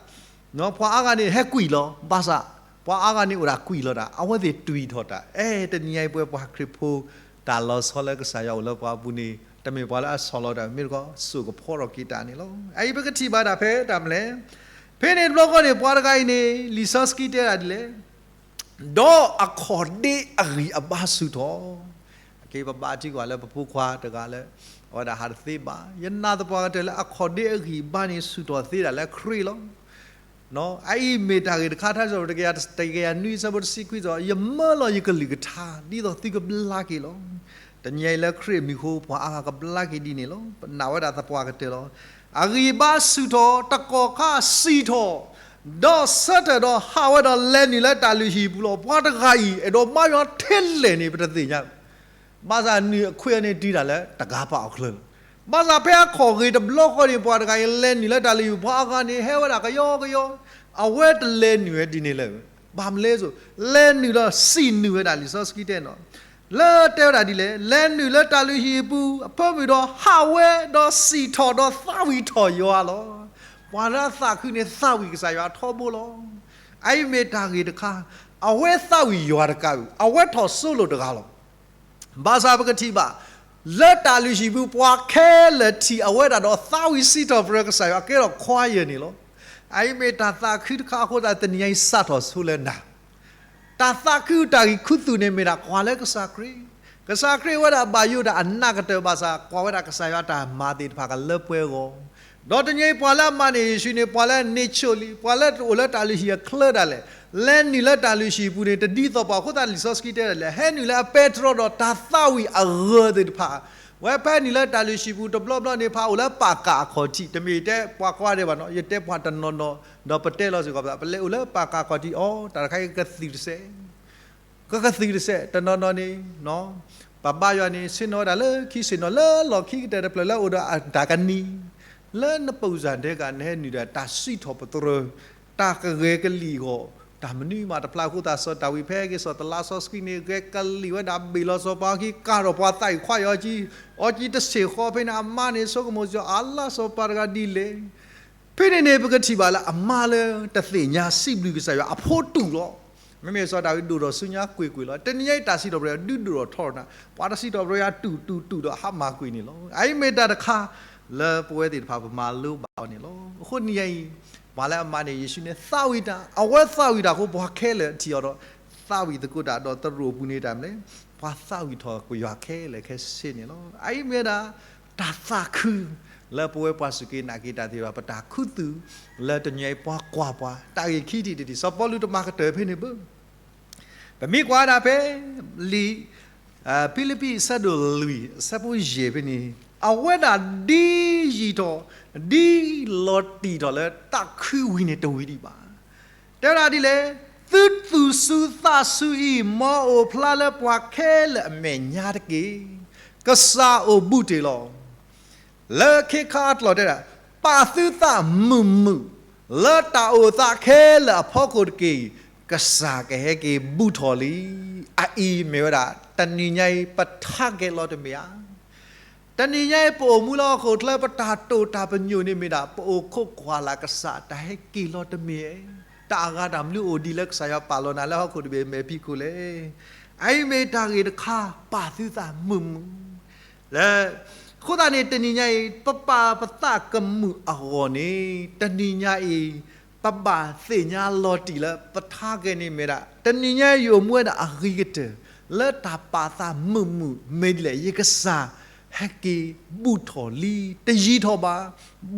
ပှၤအါဂၤန့ၣ်ဟဲကွံာ်လီၤ. ဘၣ်ဆၣ် ပှၤအါဂၤန့ၣ်အိၣ်ဒၣ်ကွံာ်လီၤတၢ်, အဝဲသ့ၣ်တွံၢ်ထီၣ်တၢ်. အဲ တနံၤညါအံၤပဝဲပှၤခရံာ်ဖိ တၢ်လီၤဆီလၢကစၢ်ယွၤအိၣ်လၢပှၤအပူၤန့ၣ် တမ့ၢ်ပှၤလၢအဆီၣ်လီၤတၢ် မ့ၢ်တခီ စိာ်ကဖီထီၣ်က့ၤတၢ်န့ၣ်လီၤ. အအံၤပကထံၣ်ဘၣ်ဒၣ်ဖဲတၢ်မနုၤလဲၣ်. ဖဲန့ၣ်တဘျီဃီန့ၣ် ပှၤတဂၤအံၤန့ၣ် လံာ်စီဆှံတဲဒၣ်ဒ်လဲၣ်. ဒီးအခီၣ်ဒ့အဂံၢ်အဘါဆူၣ်ထီၣ် အက့ၤပဘါထုကဝဲၤလၢပဖိခွါတဂၤလၢ အဝဲဒၣ်ဟးတသ့ဘၣ်. ယနာ်သပှၢ်ကတၢၢ်လၢအခီၣ်ဒ့အဂံၢ်အဘါန့ၣ် ဆူၣ်ထီၣ်သ့ဒၣ်လၢခရံာ်လီၤ. အအံၤမ့ၢ်တၢ်ဂ့ၢ်တခါ ထါစံးထီၣ်ပတြၢၤ တကယၤနွံ အဆၢဖိတဆံခွံအသိး, ယမၢလီၤယကလုၢ်ကထါ ဒ်သိးသုကဘျါက့ၤလီၤ. တနံၤအံၤလၢခရံာ်အမံၤအဃိ ပှၤအါဂၤကဘျါက့ၤဒ်န့ၣ်လီၤ. ပနာ်ဝဲဒၣ်သပှၢ်ကတၢၢ်လီၤ. အဂံၢ်အဘါဆူၣ်ထီၣ်, တကီၢ်ခါစံၣ်ထီၣ်, ဒီးဆၢထၢၣ်ဒီးဟးဝဲဒီးလဲၤနုာ်လၢတၢ်လုၢ်ဟံၣ်ပူၤလီၤ. ပှၤတဂၤအံၤ အဲၣ်ဒိးဘါယွၤထဲလဲၣ်န့ၣ် ပတသ့ၣ်ညါ ဘၣ်ဆၣ်နုာ်အခွဲးန့ၣ်တုၤဒၣ်လၢတဂၤပာ်အီၤချၢလီၤ. ဘၣ်ဆၣ်ဖဲအခီၣ်ဂ့ၤတဘျီဃီန့ၣ် ပှၤတဂၤအံၤလဲၤနုာ်လၢတၢ်လုၢ်ဟံၣ် ပှၤအါဂၤန့ၣ် ဟဲဝဲဒၣ်ကယီကယီ, အဝဲတလဲၤနုာ်ဝဲဒ်န့ၣ်လၢၤ. ဘၣ်မနုၤလဲၣ်စိၤ, လဲၤနုာ်ဒီးစံၣ်နုာ်ဝဲဒၣ် လံာ်စီဆှံတဲနီၤ လၢတဲဝဲဒၣ်ဒ်လဲၣ်, လဲၤနုာ်လၢတၢ်လုၢ်ဟံၣ်အပူၤ အဖၢမုၢ်ဒီးဟးဝဲဒီးစံၣ်ထီၣ်ဒီးသးဝံၣ်ထီၣ်ယွၤလီၤ. ပှၤလၢအသးခုန့ၣ်သးဝံၣ်ကစၢ်ယွၤထီဘိလီၤ. အအံၤမ့ၢ်တၢ်ဂ့ၢ်တခါ, အဝဲသးဝံၣ်ယွၤတကးဘၣ်, အဝဲထီၣ်စိလိာ်တဂၤလီၤ. ဘၣ်ဆၣ်ပကထံၣ်ဘၣ်, လၢတၢ်လုၢ်ဟံၣ်ပူၤ ပှၤခဲလၢာ်ထံၣ်အဝဲဒၣ်ဒီးသးဝံၣ်စံးထီၣ်ပတြၢၤကစၢ်ယွၤ ကဲထီၣ်ခွါယဲၢ်န့ၣ်လီၤ. အအံၤမ့ၢ်တၢ်သးခုတခါအဃိသတး တနံၤအံၤစးထီၣ်ဆိလၢနၤ တၢ်သးခုတၢ်ဂံၢ်ခူသူၣ်န့ၣ်မ့ၢ်ဒၣ်ကွၢ်လၢကစၢ်ခရံာ်, ကစၢ်ခရံာ်ဝဲဒၣ်ဘၣ်ယိၣ်တၢ်အနးကတၢၢ်ဘၣ်ဆၣ် ကွၢ်ဝဲဒၣ်ကစၢ်ယွၤတၢ်မၤသ့ၣ်တဖၣ်ကလၢပှဲၤအဂီၢ်, ဒီးတနံၤအံၤပှၤလၢအမၤန့ၢ်ယ့ၣ်ၡူးန့ၣ် ပှၤလၢအန့ၢ်ဆိၣ်လံ, ပှၤလၢအအိၣ်လၢတၢ်လုၢ်ဟံၣ်အချၢဒၣ်လဲာ်, လဲၤနုာ်လၢတၢ်လုၢ်ဟံၣ်အပူၤန့ၣ် တဒ်သိးပှၤအဃိသတး လံာ်စီဆှံတဲဒၣ်လဲာ်, ဟဲနုာ်လၢအပဲတြီဒီးတၢ်သးဝံၣ်အဂၢၢ်သ့ၣ်တဖၣ်, ဝဲဖဲနုာ်လၢတၢ်လုၢ်ဟံၣ်ပူၤတဘျီဘျီန့ၣ် ပှၤအိၣ်လၢပာ်ကၢ်အခီၣ်ထံး, တမ့ၢ်တဲပှၤကိးဂၤဒဲးဘၣ်နီၤ, ယတဲပှၤတနီၤနီၤ, ဒီးပတဲလီၤစ့ၢ်ကီးပသး ပလဲၤအိၣ်လၢပာ်ကၢ်အခီၣ်ထံးအီၤ တၢ်တခါအံၤကသံၣ်တစဲး ကကသံၣ်တစဲး, တနီၤနီၤန့ၣ် ပဘါယွၤန့ၣ် ဆ့ၣ်နီၤဝဲဒၣ်လၢခံ ဆ့ၣ်နီၤလၢလီၢ်ခံကတၢၢ်တဖျၢၣ်လၢအိၣ်ဒီးတၢ်ကနံၤ, လၢနပူၤစၢ်ဒဲးက နဟဲနုာ်ဒီးတၢ်စံးထီၣ်ပတြၢၤ, တၢ်ကဂဲၤကလံၣ်အဂီၢ်, တၢ်မနုၤမးတဖျါအဃိသတး စီၤဒၤဝံးဖဲက့ၤစီၤတလါစီဆှံန့ၣ် ဂဲၤကလံၣ်ဝဲဒၣ်ဘ့ၣ်လီၤစီၤပၤအခံ ကၤထီၣ်ပှၤသးအံၤခွါအံၤအီကံ, အီကံတဆ့ၣ်ဃီဖဲန့ၣ် အမါန့ၣ် ဆိကမိၣ်စီၤအၤလါစီၤပၤတဂၤဒ်လဲၣ် ဖဲန့ၣ်န့ၣ် ပကထံၣ်ဘၣ်လၢအမါလၢတသ့ၣ်ညါစံးဘျုးကစၢ်ယွၤအဖိတူာ်လီၤ. မ့မ့ၢ်စီၤဒၤဝံးဒိၣ်ထီၣ်ဆူညါကွ့ၢ်ကွ့ၢ်လီၤ. တနံၤညါအံၤတၢ်စံးထီၣ်ပတြၢၤဒုးဒိၣ်ထီၣ်ထီထီၣ်နၤ, ပှၤတစံးထီၣ်ပတြၢၤယၤတူၢ်တူၢ်တူၢ်ဒီးဟးမၤကွံာ်န့ၣ်လီၤ. အအံၤမ့ၢ်တၢ်တခါလၢပဝဲသ့ၣ်တဖၣ်ပမၤလိဘၣ်အီၤန့ၣ်လီၤ. အဃိနံၤညါအံၤ ပှၤလၢအမၤန့ၢ်ယ့ၣ်ၡူးန့ၣ် သးဝံၣ်တၢ်, အဝဲသးဝံၣ်တၢ်အဃိ ပှၤခဲလၢာ်ထံၣ်အီၤဒီး သးဝံၣ်သကိးတၢ်ဒီးသရိာ်ပူၤန့ၣ်တၢ်မနုၤလဲၣ်, ပှၤသးဝံၣ်ထီၣ်ပယွၤခဲလၢာ်ခဲဆ့န့ၣ်လီၤ. အအံၤမ့ၢ်ဝဲဒၣ် တၢ်သးခု လၢပဝဲပှၤစူၢ်က့ၤနာ်က့ၤတၢ်သ့ၣ်တဖၣ် ပတၢ်ခူသူၣ် လၢတနံၤအံၤပှၤကွၢ်ပှၤ တၢ်ဂ့ၢ်ခံထံၣ်တထံၣ် စီၤပီလူးတမၤကတၢၢ်ဖဲန့ၣ်ဘၣ်. ပမ့ၢ်ကွၢ်ဝဲဒၣ်ဖဲ လံာ် ဖံလံးပံးအဆၢဒိၣ်လွံၢ် အဆၢဖိယဲၢ်ဖဲန့ၣ် အဝဲဒၣ်ဒ်ယံာ်ထီၣ် ဒ်လီၤတံၢ်ထီၣ်လၢသးခုဝံၤန့ၣ်တဝံၤဒံးဘၣ်. တဲဝဲဒၣ်ဒ်လဲၣ်, သုသူၣ်စူၤသးစူၤအံၤ မ်အအိၣ်ဖျါလၢပှၤခဲလၢာ်အမဲာ်ညါတက့ၢ်. ကစၢ်အိၣ်ဘူးတ့ၢ်လီၤ. လၢခ့ခါအကျိာ်တဲဒၣ်, ပာ်သုသးမုာ်မုာ်, လၢတၢ်အိၣ်သးခဲလၢာ်အဖီခိၣ်တက့ၢ်, ကစၢ်ကဟဲက့ၤဘူးထီၣ်လံ. အအံၤမ့ၢ်ဝဲဒၣ် တနံၤညါအံၤ ပထါကဲၤလီၤတမ့ၢ်ဧါ. တနံၤညါအံၤ ပအိၣ်မူလၢဟီၣ်ခိၣ်ချၢ ပတၢ်တိာ်တၢ်ပညိၣ်န့ၣ်မ့ၢ်ဒၣ် ပအိၣ်ခိးကွၢ်လၢ်ကစၢ် တၢ်ဟဲက့ၤလီၤတမ့ၢ်ဧါ. တၢ်အဂၤတၢ်မနုၤအိၣ်ဒံးလၢကစၢ်ယွၤပာ်လီၤနၤလၢဟီၣ်ခိၣ်တဘ့ၣ်မဲာ်ဖံးခိၣ်လဲၣ်. အအံၤမ့ၢ်တၢ်ဂ့ၢ်တခါ ပာ်သုသးမုာ်မုာ် လၢ အဃိသတးန့ၣ် တနံၤညါအံၤ ပပာ်ပသးကမုာ်အဂီၢ်န့ၣ် တနံၤညါအံၤ ပဘၣ်သ့ၣ်ညါလီၤတံၢ်လၢပထါကဲၤန့ၣ်မ့ၢ်ဒၣ် တနံၤညါအံၤယအိၣ်မူဝဲဒၣ်အဂ့ၤကတၢၢ် လၢတၢ်ပာ်သးမုာ်မုာ် မ့ၢ်ဒ်လဲၣ် ယကစၢ်ဟဲက့ၤဘူးထီၣ်လံ တယံာ်ထီၣ်ဘၣ်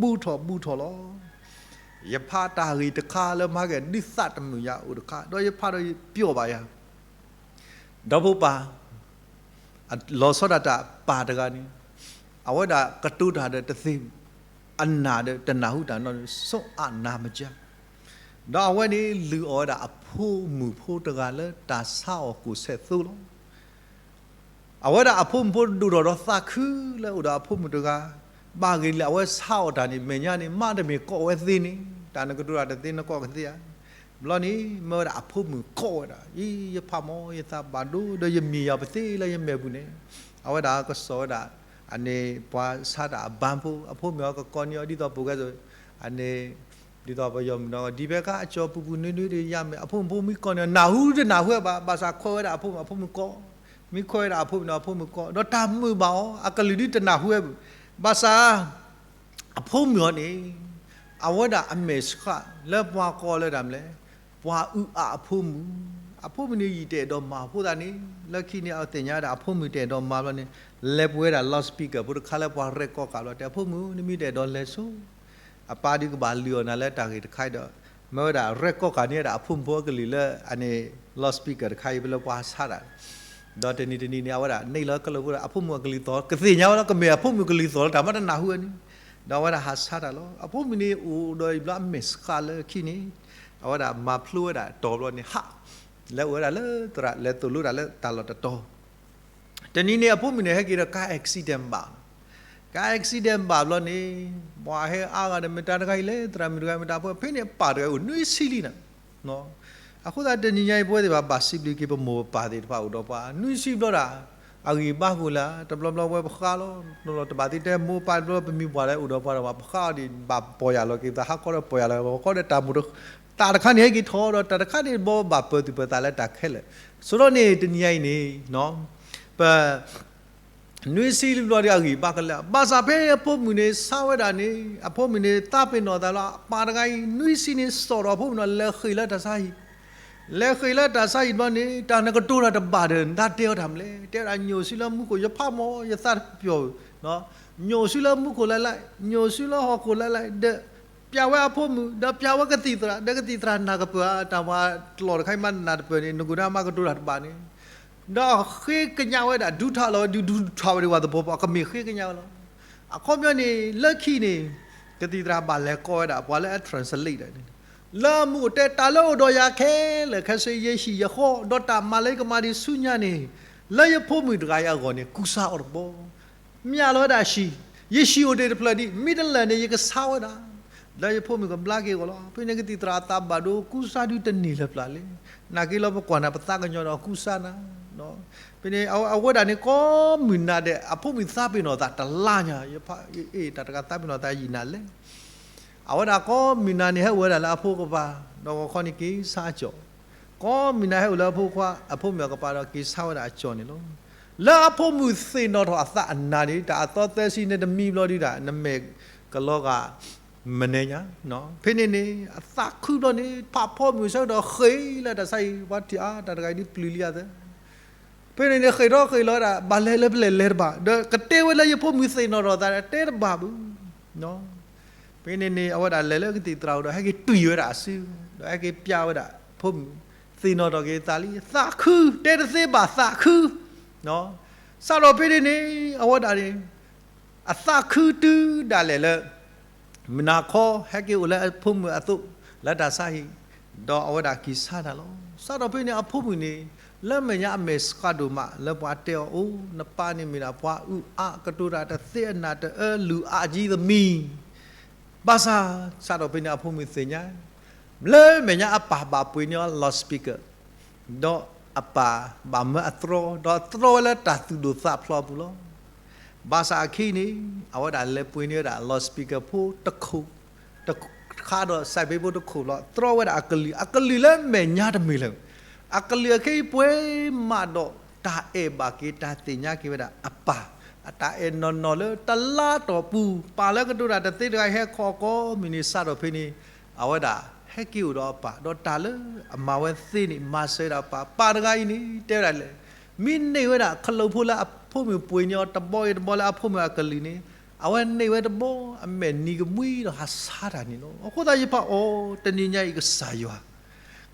ဘူးထီၣ်ဘူးထီၣ်လီၤ. ယဖးတၢ်ဂ့ၢ်တခါလၢမၤကဲၤဒုးသးတမုာ်ယၤအိၣ်တခါ ဒီးယဖးဒီးယပျီၢ်ဘၣ်ယၤ ဒီဖိပၢ် လီၤဆီဒၣ်တၢ်ပၢ်တဂၤန့ၣ် အဝဲဒၣ်ကတိၤတၢ်ဒီးတသ့ အနၢ်ဒီးတနၢ်ဟူတၢ်နီတမံၤ စိအနၢ်မကၢ ဒီးအဝဲန့ၣ်လုၢ်အီၣ်ဝဲဒၣ်အဖိမုၣ်ဖိတဂၤလၢတၢ်ဆါအီၣ်ကိၣ်ဆဲးသိလီၤ. အဝဲဒၣ်အဖိမုၣ်ဖိဒိၣ်ထီၣ်ဒီးသးခုလၢအိၣ်ဒီးအဖိမုၣ်တဂၤ, ဘၣ်ဂ့ၤလံ အဝဲဆါအီၣ်တၢ်န့ၣ် မဲာ်ညါန့ၣ် မးတမ့ၢ်ကိးဝဲသ့န့ၣ် တၢ်နကတိၤတၢ်တသ့နကိးကသ့ဧါ. ဘျီန့ၣ် မၢဝဲဒၣ်အဖိမုၣ်ကိးဝဲဒၣ် အံၤ ယဖးမီၤယသးဘၣ်ဒိ ဒီးယမံၤယၤပသ့လၢယမဲာ်ပူၤန့ၣ်, အဝဲဒၣ်ကစီၣ်ဝဲဒၣ် အန့ၣ်ပှၤဆါတၢ်အဘါဖိ အဖိမုၣ်အီၤကကိးန့ၢ်အီၤဒ်သိးပူၤကဲသိး, အန့ၣ် ဒ်သိးပယီၤမုၣ်ဒီး ဒ်ဖဲခါအကၠီၤပူၤပူၤနွံနွံဒီးယၤမဲာ် အဖိမုၣ်ဖိမ့ၢ်ကိးန့ၢ်အီၤ နၢ်ဟူတနၢ်ဟူဝဲဘၣ်, ဘၣ်ဆၣ်ခိးဝဲဒၣ်အဖိမုၣ် အဖိမုၣ်ကိး, မ့ၢ်ခိးဝဲဒၣ်အဖိမုၣ်ဒီးအဖိမုၣ်ကိး, ဒီးတၢ်မုာ်ဘၣ်အီၤ အကလုၢ်ဒုတနၢ်ဟူဝဲဘၣ်, ဘၣ်ဆၣ် အဖိမုၣ်အီၤန့ၣ် အဝဲဒၣ်အမဲာ်ဆှးလၢပှၤကိးလၢတၢ်မနုၤလဲၣ်, ပှၤအုးအးအဖိမုၣ်, အဖိမုၣ်န့ၣ် ယံာ်တအဲၣ်ဒိးမၤအဃိသတးန့ၣ် လၢခံန့ၣ်အသ့ၣ်ညါဝဲဒၣ်အဖိမုၣ်တအဲၣ်ဒိးမၤဘျီန့ၣ် လဲၤပှ့ၤဝဲဒၣ် loudspeaker ဖိတခါလၢပှၤရဲၣ်ကီၢ်ကးဘျီ တဲအဖိမုၣ် နမ့ၢ်တအဲၣ်ဒိးလဲၤဆိ အပၢ်ဒုးကဘၣ်လုၢ်အီၣ်နၤလၢတၢ်ဂ့ၢ်တခါဒီး မ့ၢ်ဝဲဒၣ် record ဃာ်န့ၢ်ဝဲဒၣ်အဖိမုၣ်ဖိအကလုၢ်လၢအန့ၣ် loudspeaker တခါအံၤ ဖဲလၢပှၤဆါတၢ်, ဒီးတနံၤတနံၤန့ၣ် အဝဲဒၣ် န့ၢ်လီၤကလၢာ်ဖိဒီး အဖိမုၣ်အကလုၢ်သီၣ် ကသ့ၣ်ညါဝဲလီၤ ကမ့ၢ်အဖိမုၣ်ကလုၢ်သီၣ်လီၤ တၢ်မ့ၢ်တနၢ်ဟူဝဲန့ၣ်, ဒီးအဝဲဒၣ်ဟးဆါတၢ်လီၤ. အဖိမုၣ်န့ၣ်အိၣ်ဒီးအံၤဘျီအမဲာ်ဆှးလၢခံန့ၣ်, အဝဲဒၣ်မၤဖျိဝဲဒၣ်တီၤဘျီန့ၣ် ဟး လဲၤအိၣ်ဝဲဒၣ်လၢသရၣ် လဲၤသိၣ်လိတၢ်လၢတၢ်လီၢ်တတီၤ တနံၤန့ၣ် အဖိမုၣ်န့ၣ် ဟဲက့ၤဒီးကါ accident ဘၣ်, ကါ accident ဘၣ်ဘျီန့ၣ်, ပှၤဟဲအါဂၤဒီး မတၤတဂၤအံၤလဲၣ် သရၣ်မုၣ်တဂၤ မတၤဖိ ဖဲန့ၣ်ပၢ်တဂၤအိၣ်နွံဆံလံနၤ. အဃိသတးတနံၤညါအံၤ ပဝဲသ့ၣ်တဖၣ်ဘၣ်စံးဘျုးက့ၤပမိၢ်ပပၢ်သ့ၣ်တဖၣ်အိၣ်ဒီးပှၤ နွံဆံဘျီဒၣ် အဂံၢ်ဘါဃိလၢ တဘျီဘျီဝဲပဃါလီၤ တဘျီဘျီတဘၣ်သ့ၣ်တဲမိၢ်ပၢ်တဘျီဘျီပမိၢ်ပှၢ်လၢအိၣ်ဒီးပှၤဒီးပှၤ ပဃါအီၤဒံး ဘၣ်ပီၢ်ယၢ်လီၤက့ၤသး ဟးခီဒီးပီၢ်ယၢ်လီၤ ပဃီဒီးတၢ်မိၢ် တၢ်တခါန့ၣ်ဟဲက့ၤထီၣ်ဒီး တၢ်တခါန့ၣ်ဘီဘၣ်ပၢၤသူၣ်ပၢၤသးလၢတၢ်ခဲလၢာ်, ဆိဒီးန့ၣ်တနံၤညါအံၤန့ၣ် ပ နွံဆံလံဘျီဒီးအဂံၢ်ဘါကလဲာ် ဘၣ်ဆၣ်ဖဲအဖိမုၣ်န့ၣ်ဆါဝဲဒၣ်န့ၣ် အဖိမုၣ်န့ၣ်သးပ့ၤနီၣ်သးလီၤ အပၢ်တဂၤအံၤ နွံဆံန့ၣ် စိာ်ဒီးအဖိမုၣ်နီၤ လဲၤဃ့ၢ်လၢတၢ်ဆါဟံၣ်, လဲၤဃ့ၢ်လၢတၢ်ဆါဟံၣ်ဘျီန့ၣ် တၢ်နကတိၤတၢ်တဘၣ်ဒီး နတဲအီၤတၢ်မနုၤလဲၣ် တဲဝဲဒၣ် ညိၣ်စုလၢမူခိၣ် ယဖးမီၤ ယသးတပျီၤ, ညိၣ်စုလၢမူခိၣ်လၢ်လၢ် ညိၣ်စုလၢဟီၣ်ခိၣ်လၢ်လၢ် ဒီး ပျးဝဲအဖိမုၣ် ဒီးပျးဝဲကသံၣ်သရၣ် ဒီးကသံၣ်သရၣ်နၢ်ကပၢၢ် တၢ်မၤတလီၢ်တခါအံၤမးနၢ်တပၢၢ်န့ၣ် နကူၣ်ဒၣ်မၤကတိၤတၢ်တဘၣ်န့ၣ် ဒီးဃ့ကညးဝဲဒၣ် ဒုးထးလီၤဝဲ ဒုးဒုးထးဝဲဒၣ်ဝဲသဘီပှၤ ကမ့ၢ်ဃ့ကညးဝဲလီၤ. အခီပညီန့ၣ် လၢခံန့ၣ် ကသံၣ်သရၣ်ဘၣ်လဲၤကိးဝဲဒၣ် ပှၤလၢအ translate ဒၣ်န့ၣ် လၢအမူအိၣ်တဲ တၢ်လၢအိၣ်ဒီးယၤခဲလၢာ်ခဲဆ့ ယဟံၣ်ယဃီ ဒီးတၢ်မၤလၢယကမၤဒံးဆူညါန့ၣ် လၢယဖိမုၣ်တဂၤအံၤအဂီၢ်န့ၣ် ကူစါအီၤတဘီ မၠးလီၤဝဲဒၣ်ဟံၣ်, ယဟံၣ်အိၣ်ဒံးတဖျၢၣ်ဒံး မ့ၢ်တလၢာ်န့ၣ် ယကဆါဝဲဒၣ်, လၢယဖိမုၣ်ကဘျါက့ၤအဂီၢ်လီၤ. ဖဲန့ၣ်ကသံၣ်သရၣ်အသးဘၣ်ဒိ ကူစါဒုတန့ၢ်လၢၤပျၢ်လဲၣ်. နာ်က့လီၤပကွၢ်နၤ ပသးကညီၤဒီးကူစါနၤ, ဖဲန့ၣ်အဝဲဒၣ်န့ၣ် ကိးမုၢ်နၤဒဲး အဖိမုၣ်သးပ့ၤနီၣ်သးတလါညါ, ယဖး အ့ တၢ်တဂၤသးပ့ၤနီၣ်သးယံာ်နၤလဲၣ်. အဝဲဒၣ်ကိးမုၢ်နၤန့ၣ် ဟဲအိၣ်ဝဲဒၣ်လၢအဖိကပၤ, ဒီးဂီၤခီန့ၣ်က့ၤဆါအကၠီၣ် ကိးမုၢ်နၤဟဲအိၣ်လၢအဖိခွါ အဖိမုၣ်အကပၤဒီးက့ၤဆါဝဲဒၣ်အကၠီၣ်န့ၣ်လီၤ. လၢအဖိမုၣ်သ့ၣ်နီၣ်ထီၣ်အသးအနၤန့ၣ် တၢ်အသီသၢဆံန့ၣ်တမံဘျီဒုဒၣ် နမဲာ်ကလီၤဂာ် မနဲညါ, ဖဲန့ၣ်န့ၣ် အသးခုဘျီန့ၣ် ဖးဖီမုၢ်ဆၢကတီၢ်ဃ့ၢ်လၢတၢ်ဆါဟံၣ် ပှၤထံၣ်အါ တၢ်တဂၤအံၤဒုးပျုၢ်လံအသး ဖဲန့ၣ်န့ၣ် ဃ့ၢ်ထီၣ်ဃ့ၢ်လီၤဝဲဒၣ် ဘၣ်လဲၤလၢပလဲၣ်လဲၤတဘၣ် ဒီးကတဲဝဲလၢယဖိမုၣ်သ့ၣ်နီၣ်ထီၣ်သး တဲတဘၣ်ဘၣ်. ဖဲန့ၣ်န့ၣ် အဝဲဒၣ်လဲၤလၢကသံၣ်သရၣ်အအိၣ်ဒီး ဟဲက့ၤတွံၢ်ဝဲဒၣ်အစု ဒီးဟဲက့ၤပျးဝဲဒၣ်ဖိမုၣ် သ့ၣ်နီၣ်ထီၣ်က့ၤသးလံ သးခု တဲတသ့ဘၣ်သးခု စးထီၣ်ဖဲန့ၣ်န့ၣ် အဝဲဒၣ်န့ၣ် အသးခုတုၤဒၣ်လဲာ်လၢ မုၢ်နၤခီ ဟဲက့ၤအိၣ်လၢအဖိမုၣ်အသိး လၢတၢ်ဆါဟံၣ် ဒီးအဝဲဒၣ်က့ၤဆါတၢ်လီၤ. စးထီၣ်ဖဲန့ၣ် အဖိမုၣ်န့ၣ် လၢမဲာ်ညါအမဲာ်ဆှးဒိၣ်မး လၢပှၤတဲအီၤအိၣ် နပၢ်န့ၣ်မ့ၢ်ဒၣ်ပှၤအုၣ်အါ ကတိၤတၢ်တသ့ အနၢ်တအၢ လုၢ်အါကံသမံၤ ဘၣ်ဆၣ် စးထီၣ်ဖဲန့ၣ် အဖိမုၣ်သ့ၣ်ညါ လၢမဲာ်ညါအပၢ်ဘၣ်ပှ့ၤန့ၢ်အီၤ loudspeaker ဒီးအပၢ်ဘၣ်မၢအတြီ ဒီးတြီဝဲလၢတၢ်သူၣ်ဒိၣ်သးဖျိးအပူၤလီၤ. ဘၣ်ဆၣ်အခံန့ၣ် အဝဲဒၣ်လဲၤပှ့ၤန့ၢ်ဝဲဒၣ် loudspeaker ဖိတခိၣ် တခါဒီး စဲးဘ့းဖိတခိၣ်လီၤ. တြီဝဲဒၣ်အကလုၢ် အကလုၢ်လၢမဲာ်ညါတမ့ၢ်လၢၤ အကလုၢ်အခဲအံၤပှဲၤမးဒီး တၢ်အဲၣ်ဘၣ်က့ၤ တၢ်သ့ၣ်ညါက့ၤဝဲဒၣ်အပၢ် အတၢ်အဲၣ်နီၢ်နီၢ်လၢတလါတီၢ်ပူၤ ပၢ်လၢကတိၤတၢ်တသ့တဂၤအံၤ ဟဲခီအကိးမုၢ်နံၤ စးထီၣ်ဖဲန့ၣ် အဝဲဒၣ်ဟဲက့ၤအိၣ်ဒီးအပၢ် ဒီးတၢ်လၢအမၤဝဲသ့န့ၣ် မၤစၢၤဝဲဒၣ်အပၢ် ပၢ်တဂၤအံၤန့ၣ် တဲဝဲဒၣ်လဲၣ် မ့ၢ်န့ၢ်ဝဲဒၣ်ခလုးဖိလၢအဖိမုၣ်ပှ့ၤန့ၢ်အီၤတဘီအံၤတဘီလၢအဖိမုၣ်အကလုၢ်န့ၣ် အဝဲန့ၢ်ဝဲတဘီ အမဲာ်နံၤကမှံဒီးဟးဆါတၢ်န့ၣ်လီၤ. အဃိသတးယဖးအီၤ တနံၤညါအံၤကစၢ်ယွၤ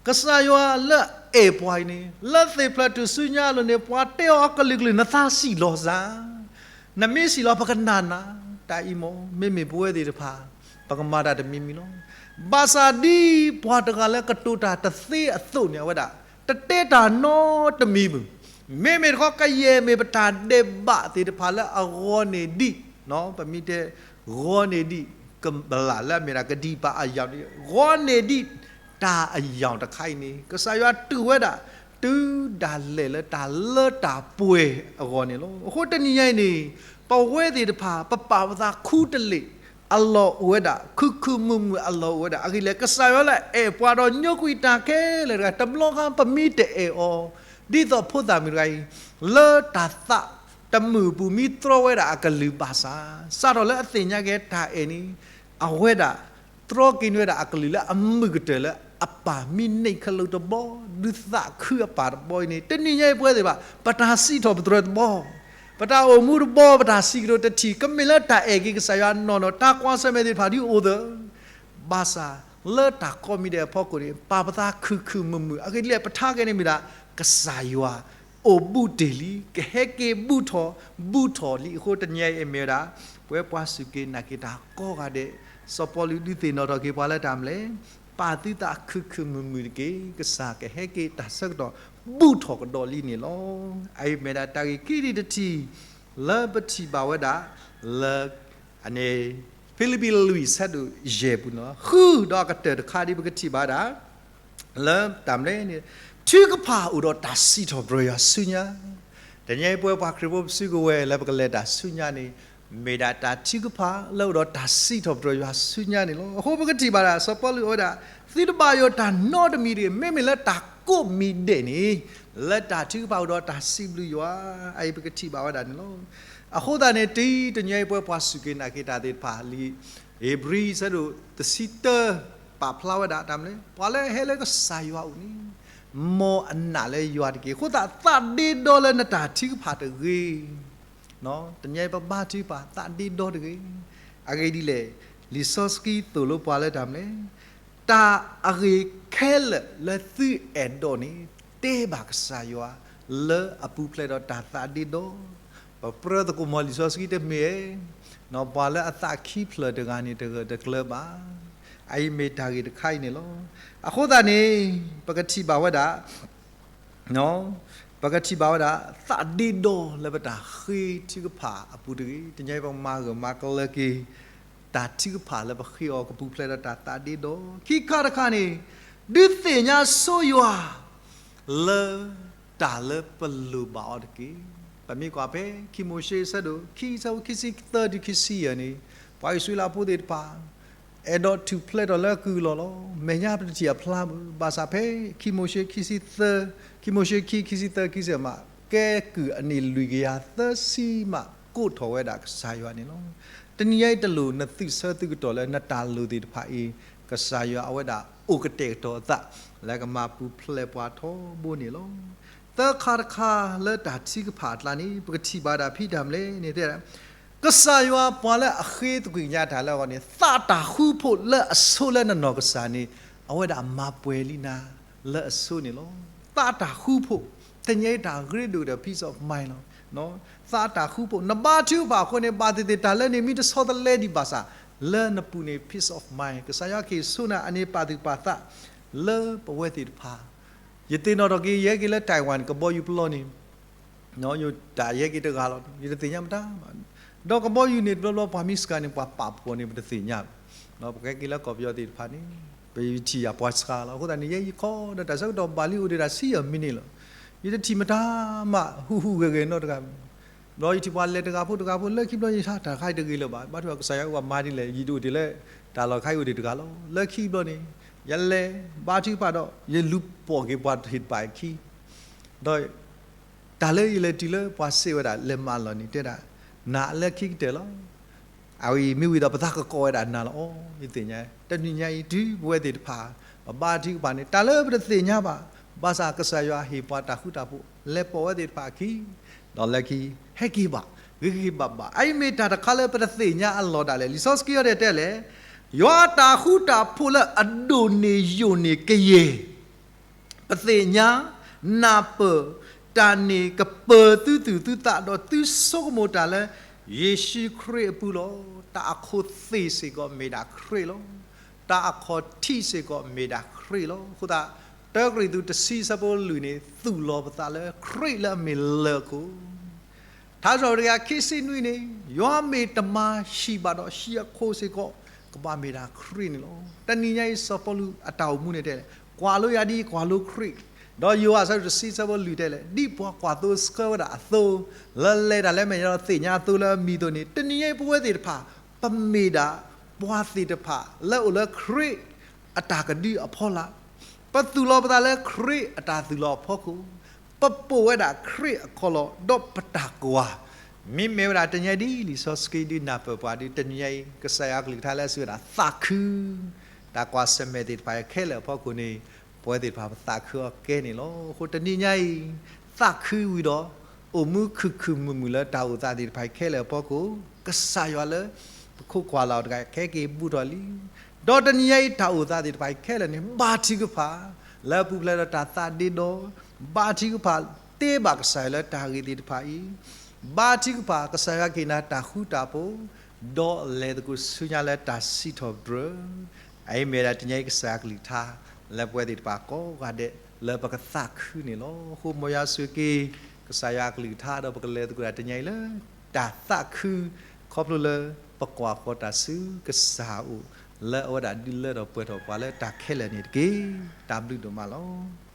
ကစၢ်ယွၤလၢအအဲၣ်ပှၤအံၤန့ၣ် လၢသ့ၣ်ဖျၢၣ်ထူၣ်စုညါအလိၤန့ၣ် ပှၤတဲအီၤအကလုာ်ကလုာ် နသးဆံးလီၤစၢ် နမ့ၢ်ဆံးလီၤ ပကနၢ်နၤ တၢ်အံၤမ့ၢ် မ့မ့ၢ်ပဝဲသ့ၣ်တဖၣ် ပကမၤတၢ်တမံၤမံၤလီၤ. ဘၣ်ဆၣ်ဒ်ပှၤတဂၤလၢကတိၤတၢ်တသ့အသိးန့ၣ် အဝဲဒၣ် တတဲတၢ်နီတမံၤဘၣ်. မ့မ့ၢ်တခီ ကယဲၢ်မ့ၢ်ပတၢ်ဒဲးဘးသ့ၣ်တဖၣ်လၢအဂီၤန့ၢ်ဒံး ပမ့ၢ်တဲ ဂီၤန့ၢ်ဒံး ကဘျၣ်လၢအမ့ၢ်ဒၣ်ကဒံးဘၣ်အယီၤန့ၣ် ဂီၤန့ၢ်ဒံး တၢ်အယီၤတခါအံၤန့ၣ် ကစၢ်ယွၤတူၢ်ဝဲဒၣ် တုၤဒၣ်လဲာ်လၢတၢ်လၢတၢ်ပှဲၤအဂီၢ်န့ၣ်လီၤ. အဃိတနံၤညါအံၤန့ၣ် ပဝဲသ့ၣ်တဖၣ် ပပာ်ပသးခူတလ့ၢ် အလီၢ်အိၣ်ဝဲဒၣ် ခုခုမုာ်မုာ်အလီၢ်အိၣ်ဝဲဒၣ် အဂ့ၢ်လဲၣ် ကစၢ်ယွၤလၢအအဲၣ်ပှၤဒီးညိကွံာ်တၢ်ခဲလၢာ်တဂၤ တဘျီဃီပမ့ၢ်တအဲၣ်အီၤ ဒ်သိးဖိသၣ်မုၣ်တဂၤအံၤ လၢတၢ်သးတမုာ်အပူၤ မ့ၢ်တြီဝဲဒၣ်အကလုၢ်ဘၣ်ဆၣ် စးထီၣ်လၢအသ့ၣ်ညါက့ၤတၢ်အဲၣ်န့ၣ် အဝဲဒၣ် တြီက့ၤန့ၢ်ဝဲဒၣ်အကလုၢ်လၢအမုာ်ကတၢၢ်လၢအပၢ်မ့ၢ်န့ၢ်ခလုးတဘီ ဒုးသးခုအပၢ်တဘီအံၤန့ၣ် တနံၤညါအံၤပဝဲသ့ၣ်တဖၣ် ပတၢ်စံးထီၣ်ပတြၢၤတဘီ ပတၢ်အိၣ်မူတဘီ ပတၢ်စံးကတိၤတထံၣ် ကမ့ၢ်လၢတၢ်အဲၣ်က့ၤကစၢ်ယွၤနီၢ်နီၢ် တၢ်ကွၢ်ဆၢၣ်မဲာ်သ့ၣ်တဖၣ်ဒ်အိၣ်သး ဘၣ်ဆၣ် လၢတၢ်ကိးမံၤဒဲးအဖီခိၣ်န့ၣ် ပာ်ပသးခုၣ်ခုၣ်မုာ်မုာ်, အဂ့ၢ်ဒ်လဲၣ် ပထါကဲန့ၣ်မ့ၢ်ဒၣ် ကစၢ်ယွၤအိၣ်ဘူးတ့ၢ်လံ, ကဟဲက့ၤဘူးထီၣ်ဘူးထီၣ်လံအဃိ တနံၤအံၤမ့ၢ်ဝဲဒၣ် ပဝဲပှၤစူၢ်က့ၤနာ်က့ၤတၢ်ကိးဂၤဒဲး, စီၤပီလူးဒုးသ့ၣ်နီၣ်ထီၣ်က့ၤပှၤလၢတၢ်မနုၤလဲၣ်, ပာ်သုသးခုၣ်ခုၣ်မုာ်မုာ်တက့ၢ်, ကစၢ်ကဟဲက့ၤတၢ်ဆၢကတီၢ် ဘူးထီၣ်ကဒီးလံန့ၣ်လီၤ. အအံၤမ့ၢ်ဒၣ်တၢ်ဂ့ၢ်ခံထံၣ်တထံၣ် လၢပထံၣ်ဘၣ်ဝဲဒၣ် လၢ အန့ၣ် ဖံလံးပံးလွံၢ်ဆၢဒိၣ်ယဲၢ်ပူၤန့ၣ်လီၤ. ဃုာ်ဒီးအကတၢၢ်တခါဒ်ပကထံၣ်ဘၣ်ဒၣ် လၢတၢ်မနုၤလဲၣ်န့ၣ် ထုကဖၣ်အိၣ်ဒီးတၢ်စံးထီၣ်ပတြၢၤယွၤဆူညါ, တနံၤအံၤပဝဲပှၤခရံာ်ဖိပစုကဝဲၤလၢပကလဲၤတၢ်ဆူညါန့ၣ် မ့ၢ်ဒၣ်တၢ်ထုကဖၣ်လၢအိၣ်ဒီးတၢ်စံးထီၣ်ပတြၢၤယွၤဆူညါန့ၣ်လီၤ. အဃိပကထံၣ်ဘၣ်ဒၣ် စီၤပီလူးအဝဲဒၣ် သုတဘၣ်ယိၣ်တၢ်နီတမံၤတဂ့ၤ, မ့မ့ၢ်လၢတၢ်ကိးမံၤဒဲးန့ၣ် လၢတၢ်ထုကဖၣ်အိၣ်ဒီးတၢ်စံးဘျုးယွၤ, အအံၤပကထံၣ်ဘၣ်ဝဲဒၣ်န့ၣ်လီၤ. အဃိသတးန့ၣ် တနံၤအံၤပဝဲပှၤစူၢ်က့ၤနာ်က့ၤတၢ်သ့ၣ်တဖၣ်လံ ဧ့ၤဘြံၤဆၢဒိၣ်တဆံတၢ ပာ်ဖျါဝဲဒၣ်တၢ်မနုၤလဲၣ်, ပှၤလၢအဟဲလၢကစၢ်ယွၤအအိၣ်န့ၣ် မ်အနာ်လၢယွၤတက့ၢ်. အဃိသတး သးဒ့ဒီလၢနတၢ်ထုကဖၣ်တဂ့ၤ. တနံၤအံၤပဘါထုကဖၣ် သးဒ့ဒီတဂ့ၤ. အဂ့ၢ်ဒ်လဲၣ်, လံာ်စီဆှံသိၣ်လိပှၤလၢတၢ်မနုၤလဲၣ်, တၢ်အဂ့ၤခဲလၢာ်လၢသုအဲၣ်ဒိးန့ၣ် တဲဘၣ်ကစၢ်ယွၤ လၢအပူၤဖျဲးဒီးတၢ်သးဒ့ဒီ ပပြၢသကိးမီၤလံာ်စီဆှံတမ့ၢ်ဧါ, ပှၤလၢအသးခံဖျၢၣ်တဂၤန့ၣ် တဂၢၢ်တကျၢၤဘၣ်. အအံၤမ့ၢ်တၢ်ဂ့ၢ်တခါအံၤန့ၣ်လီၤ. အဃိသတးန့ၣ် ပကထံၣ်ဘၣ်ဝဲဒၣ် ပကထံၣ်ဘၣ်ဝဲဒၣ် သးဒ့ဒီလၢပတၢ်ဃ့ထုကဖၣ်အပူၤတဂ့ၤ. တနံၤအံၤပကမၤဂၢၢ်မၤကျၢၤက့ၤ တၢ်ထုကဖၣ်လၢပဃ့အီၤကပူၤဖျဲးဒီးတၢ်သးဒ့ဒီ. ခံခါတခါန့ၣ် ဒုးသ့ၣ်ညါဆိယွၤ လၢတၢ်လၢပလိၣ်ဘၣ်အီၤတက့ၢ်. ပမ့ၢ်ကွၢ်ဖဲ ခံမိၤၡ့ဆၢဒိၣ်ခံ ဆၢဖိခံဆံသၢတုၤခံဆံယဲၢ်န့ၣ် ပှၤအံၣ်စရ့လးဖိသ့ၣ်တဖၣ် အဲၣ်ဒိးထူၣ်ဖျဲးထီၣ်လၢအကုၢ်အလီၢ်လီၤ. မဲာ်ညါပတထံၣ်အဖျါမုၢ် ဘၣ်ဆၣ်ဖဲ ခံမိၤၡ့ခံဆံသၢ, ခံမိၤၡ့ခံ ခံဆံသၢ ခံဆံမး ကဲကုၢ်အနံၣ်လွံၢ်ကယၤသၢဆံမး ကိးထီၣ်ဝဲဒၣ်ကစၢ်ယွၤန့ၣ်လီၤ. တနံၤညါအံၤတလိၣ်နသုးဆၢသုးကတီၢ်လၢနတၢ်လိၣ်သ့ၣ်တဖၣ်အံၤ ကစၢ်ယွၤအဝဲဒၣ်အိၣ်ကတဲာ်ကတီၤအသး လၢကမၤပူၤဖျဲးပှၤထီဘိန့ၣ်လီၤ. သၢခါတခါလၢတၢ်ထုကဖၣ်အကျါန့ၣ် ပကထံၣ်ဘၣ်ဒၣ်ဖဲတၢ်မနုၤလဲၣ်န့ၣ် တဲဒၣ် ကစၢ်ယွၤပှၤလၢအဃ့သကွံာ်ညါတၢ်လၢအဂီၢ်န့ၣ် သးတၢ်ဃူဖိးလၢအဆိလၢနနီၢ်ကစၢ်န့ၣ် အဝဲဒၣ်မၤပှဲၤလံနၤလၢအဆိန့ၣ်လီၤ. သးတၢ်ဃူဖိး တနံၤညါအံၤတၢ်ဂ့ၢ်ဒိၣ်ဒီး peace of mind လီၤ. သးတၢ်ဃူဖိး နဘါထုကဖၣ်အဃိန့ၣ် ဘၣ်သ့ၣ်သ့ၣ်တၢ်လၢန့ၣ်မ့ၢ်တဆီတလဲဒံးဘၣ်ဆၣ် လၢနပူၤန့ၣ် peace of mind ကစၢ်ယွၤက့ၤဆိနၤ အန့ၣ်ပာ်သူၣ်ပာ်သး လၢပဝဲသ့ၣ်တဖၣ် ယသ့ၣ်နီၣ်ထီၣ်က့ၤ ယဟဲက့ၤလၢ Taiwan ကဘီယူၤပျီန့ၣ် ယတၢ်ယဟဲက့ၤတဂၤလီၤ ယတသ့ၣ်ညါမတၤဘၣ်. ဒီးကဘီယူၤန့ၣ် တဘျီဘျီပှၤမ့ၢ်စှၤန့ၣ် ပှၤပာ်ဖှိၣ်န့ၣ် ပတသ့ၣ်ညါဘၣ်. ပကဟဲက့ၤလၢကီၢ်ပယီၤသ့ၣ်တဖၣ်န့ၣ် ပယထံၣ်ယၤပှၤစှၤလီၤ. အဃိသတးန့ၣ် ယဲယခီဒီးတၢ်ဆၢကတီၢ်ဘၣ်လံအိၣ်ဒံးတၢ်ဆံယဲၢ်မံးနံးလီၤ. ယတထံၣ်မတၤမး ဟူးဟူးဂဲၤဂဲၤနီတဂၤ ဒီးယထံၣ်ပှၤလဲၤတဂၤဖိတဂၤဖိ လၢခံဘျီယဟးတၢ်တခါအံၤတဂ့ၤလၢၤဘၣ်. ဘါထုကဖၣ်ကစၢ်ယွၤအိၣ်ဘၣ်မၤဒ်လဲၣ် ယဒိၣ်တ့ၢ်လၢ တၢ်လီၢ်တခါအံၤအိၣ်ဒံးတဂၤလီၤ. လၢခံဘျီန့ၣ် ယလဲၤဘါထုကဖၣ်ဒီး ယလူၤပိာ်က့ၤပှၤတဟ့ၣ်တဖၣ်အခံ ဒီး တၢ်လၢယလဲၤတုၤလၢပှၤစံးဝဲဒၣ်လဲၤမးလီၢ်န့ၣ် တဲဒၣ် နၤလၢခံကတၢၢ်လီၤ. အဝဲအံၤမ့ၢ်ဝံၤဒီးပသးကကိးဝဲဒၣ်နၤလီၤ. အီ ယသ့ၣ်ညါ တနံၤညါအံၤတုၤပဝဲသ့ၣ်တဖၣ် ပဘါထုကဖၣ်န့ၣ် တၢ်လၢပတသ့ၣ်ညါဘၣ် ဘၣ်ဆၣ်ကစၢ်ယွၤဟ့ၣ်ပှၤတၢ်ဃူတၢ်ဖိး လဲၤပိာ်ဝဲသ့ၣ်တဖၣ်အခံ ဒီးလၢခံ ဟဲက့ၤဘၣ် ဂ့ၤဂ့ၤဘၣ်ဘၣ်. အအံၤမ့ၢ်တၢ်တခါလၢပတသ့ၣ်ညါအလီၢ်ဒၣ်လဲာ် လံာ်စီဆှံအံၤတဲလဲၣ် ယွၤအတၢ်ဃူတၢ်ဖိးလၢအဒိၣ်န့ၢ်ယိာ်န့ၢ်ကယဲၢ် ပသ့ၣ်ညါ နၢ်ပၢၢ် တၢ်န့ၣ်ကပၢၤသုသူၣ်သုသးဒီးသုဆိကမိၣ်တၢ်လၢ ယ့ၣ်ၡူးခရံာ်အပူၤလီၤ. တၢ်အခိၣ်သ့ၣ်စ့ၢ်ကီးမ့ၢ်ဒၣ်ခရံာ်လီၤ. တၢ်အခီၣ်ထံးစ့ၢ်ကီးမ့ၢ်ဒၣ်ခရံာ်လီၤ. အဃိသတး တၢကရံၣ်သူးတဆံဆၢဖိလွံၢ်န့ၣ် သူၣ်လီၤပသးလၢခရံာ်လၢအမ့ၢ်လၢၢ်အခိၣ် ထါစံးထီၣ်ပတြၢၤခံဆံနွံန့ၣ် ယွၤမ့ၢ်တမၤဟံၣ်ဘၣ်ဒီးဟံၣ်အခိၣ်စ့ၢ်ကီး ကဘၣ်မ့ၢ်ဒၣ်ခရံာ်န့ၣ်လီၤ. တနံၤညါအံၤစီၤပီလူးအတၢ်အိၣ်မူန့ၣ်တဲလဲၣ် ကွၢ်လိယၤဒ်ကွၢ်လိခရံာ်, ဒီးယိၤဟၣ်ဆၢဒိၣ်တဆံဆၢဖိလွံၢ်တဲလဲၣ် ဒ်ပှၤကွၢ်သိဆှၢဝဲဒၣ်အသိ လၢလဲၤတၢ်လၢမဲာ်ညါဒီးသ့ၣ်ညါအသိလၢအမံၤအသိးန့ၣ် တနံၤညါအံၤပဝဲသ့ၣ်တဖၣ် ပမ့ၢ်ဒၣ်ပှၤသ့ၣ်တဖၣ်လၢအိၣ်လၢခရံာ် အတၢ်ကဒုအဖီလာ်, ပသူၣ်လီၤပသးလၢခရံာ်အတၢ်သူၣ်လီၤအဖီခိၣ်, ပပိာ်ဝဲဒၣ်ခရံာ်အခီၣ်လီၢ် ဒီးပတၢ်ကွၢ်, မ့မ့ၢ်ဝဲဒၣ်တနံၤညါဒ်လံာ်စီဆှံဒုးနၢ်ပၢၢ်ပှၤဒုး တနံၤညါအံၤ ကစၢ်ယွၤအကလုၢ်ကထါလၢအစံးဝဲဒၣ်သးခု, တၢ်ကွၢ်ဆၢၣ်မဲာ်သ့ၣ်တဖၣ်ခဲလၢာ်အဖီခိၣ်န့ၣ် ပဝဲသ့ၣ်တဖၣ်ပသးခုအီၤကဲန့ၣ်လီၤ. အဃိတနံၤညါအံၤ သးခုဝံၤဒီး အိၣ်မူခုၣ်ခုၣ်မုာ်မုာ်လၢတၢ်အိၣ်သးသ့ၣ်တဖၣ်ခဲလၢာ်အဖီခိၣ်, ကစၢ်ယွၤလၢ ပခိးကွၢ်လၢ်အီၤတဂၤ ကဟဲက့ၤဘူးထီၣ်လံ. ဒီးတနံၤညါအံၤ တၢ်အိၣ်သးသ့ၣ်တဖၣ်အံၤခဲလၢာ်န့ၣ် ဘါထုကဖၣ် လၢအပူၤဖျဲးဒီးတၢ်သးဒ့ဒီ, ဘါထုကဖၣ် တ့ဘၣ်ကစၢ်ယွၤလၢတၢ်ဂ့ၤသ့ၣ်တဖၣ်အံၤ, ဘါထုကဖၣ် ကစၢ်ယွၤကဟ့ၣ်နၤတၢ်ဃူတၢ်ဖိး, ဒီးလဲၤသကိးဆူညါလၢတၢ်စံးထီၣ်ပတြၢၤ. အအံၤမ့ၢ်ဒၣ်တနံၤညါအံၤ ကစၢ်ယွၤကလုၢ်ကထါ လၢပဝဲသ့ၣ်တဖၣ်ကိးဂၤဒဲး လၢပကသးခုန့ၣ်လီၤ. အဃိမ်ယွၤဆိၣ်ဂ့ၤက့ၤ ကစၢ်ယွၤအကလုၢ်ကထါ ဒီးပကလဲၤသကိးတၢ်တနံၤညါအံၤလၢ တၢ်သးခု, ခီဖျိလၢပကွၢ်ဃီၤတၢ်ဆူကစၢ်အအိၣ် လၢအဝဲဒၣ်ဒုးလၢထီၣ်ပှဲၤထီၣ်ပှၤလၢတၢ်ခဲလၢာ်န့ၣ်တက့ၢ်. တၢ်ဘျုးဒိၣ်မးလီၤ.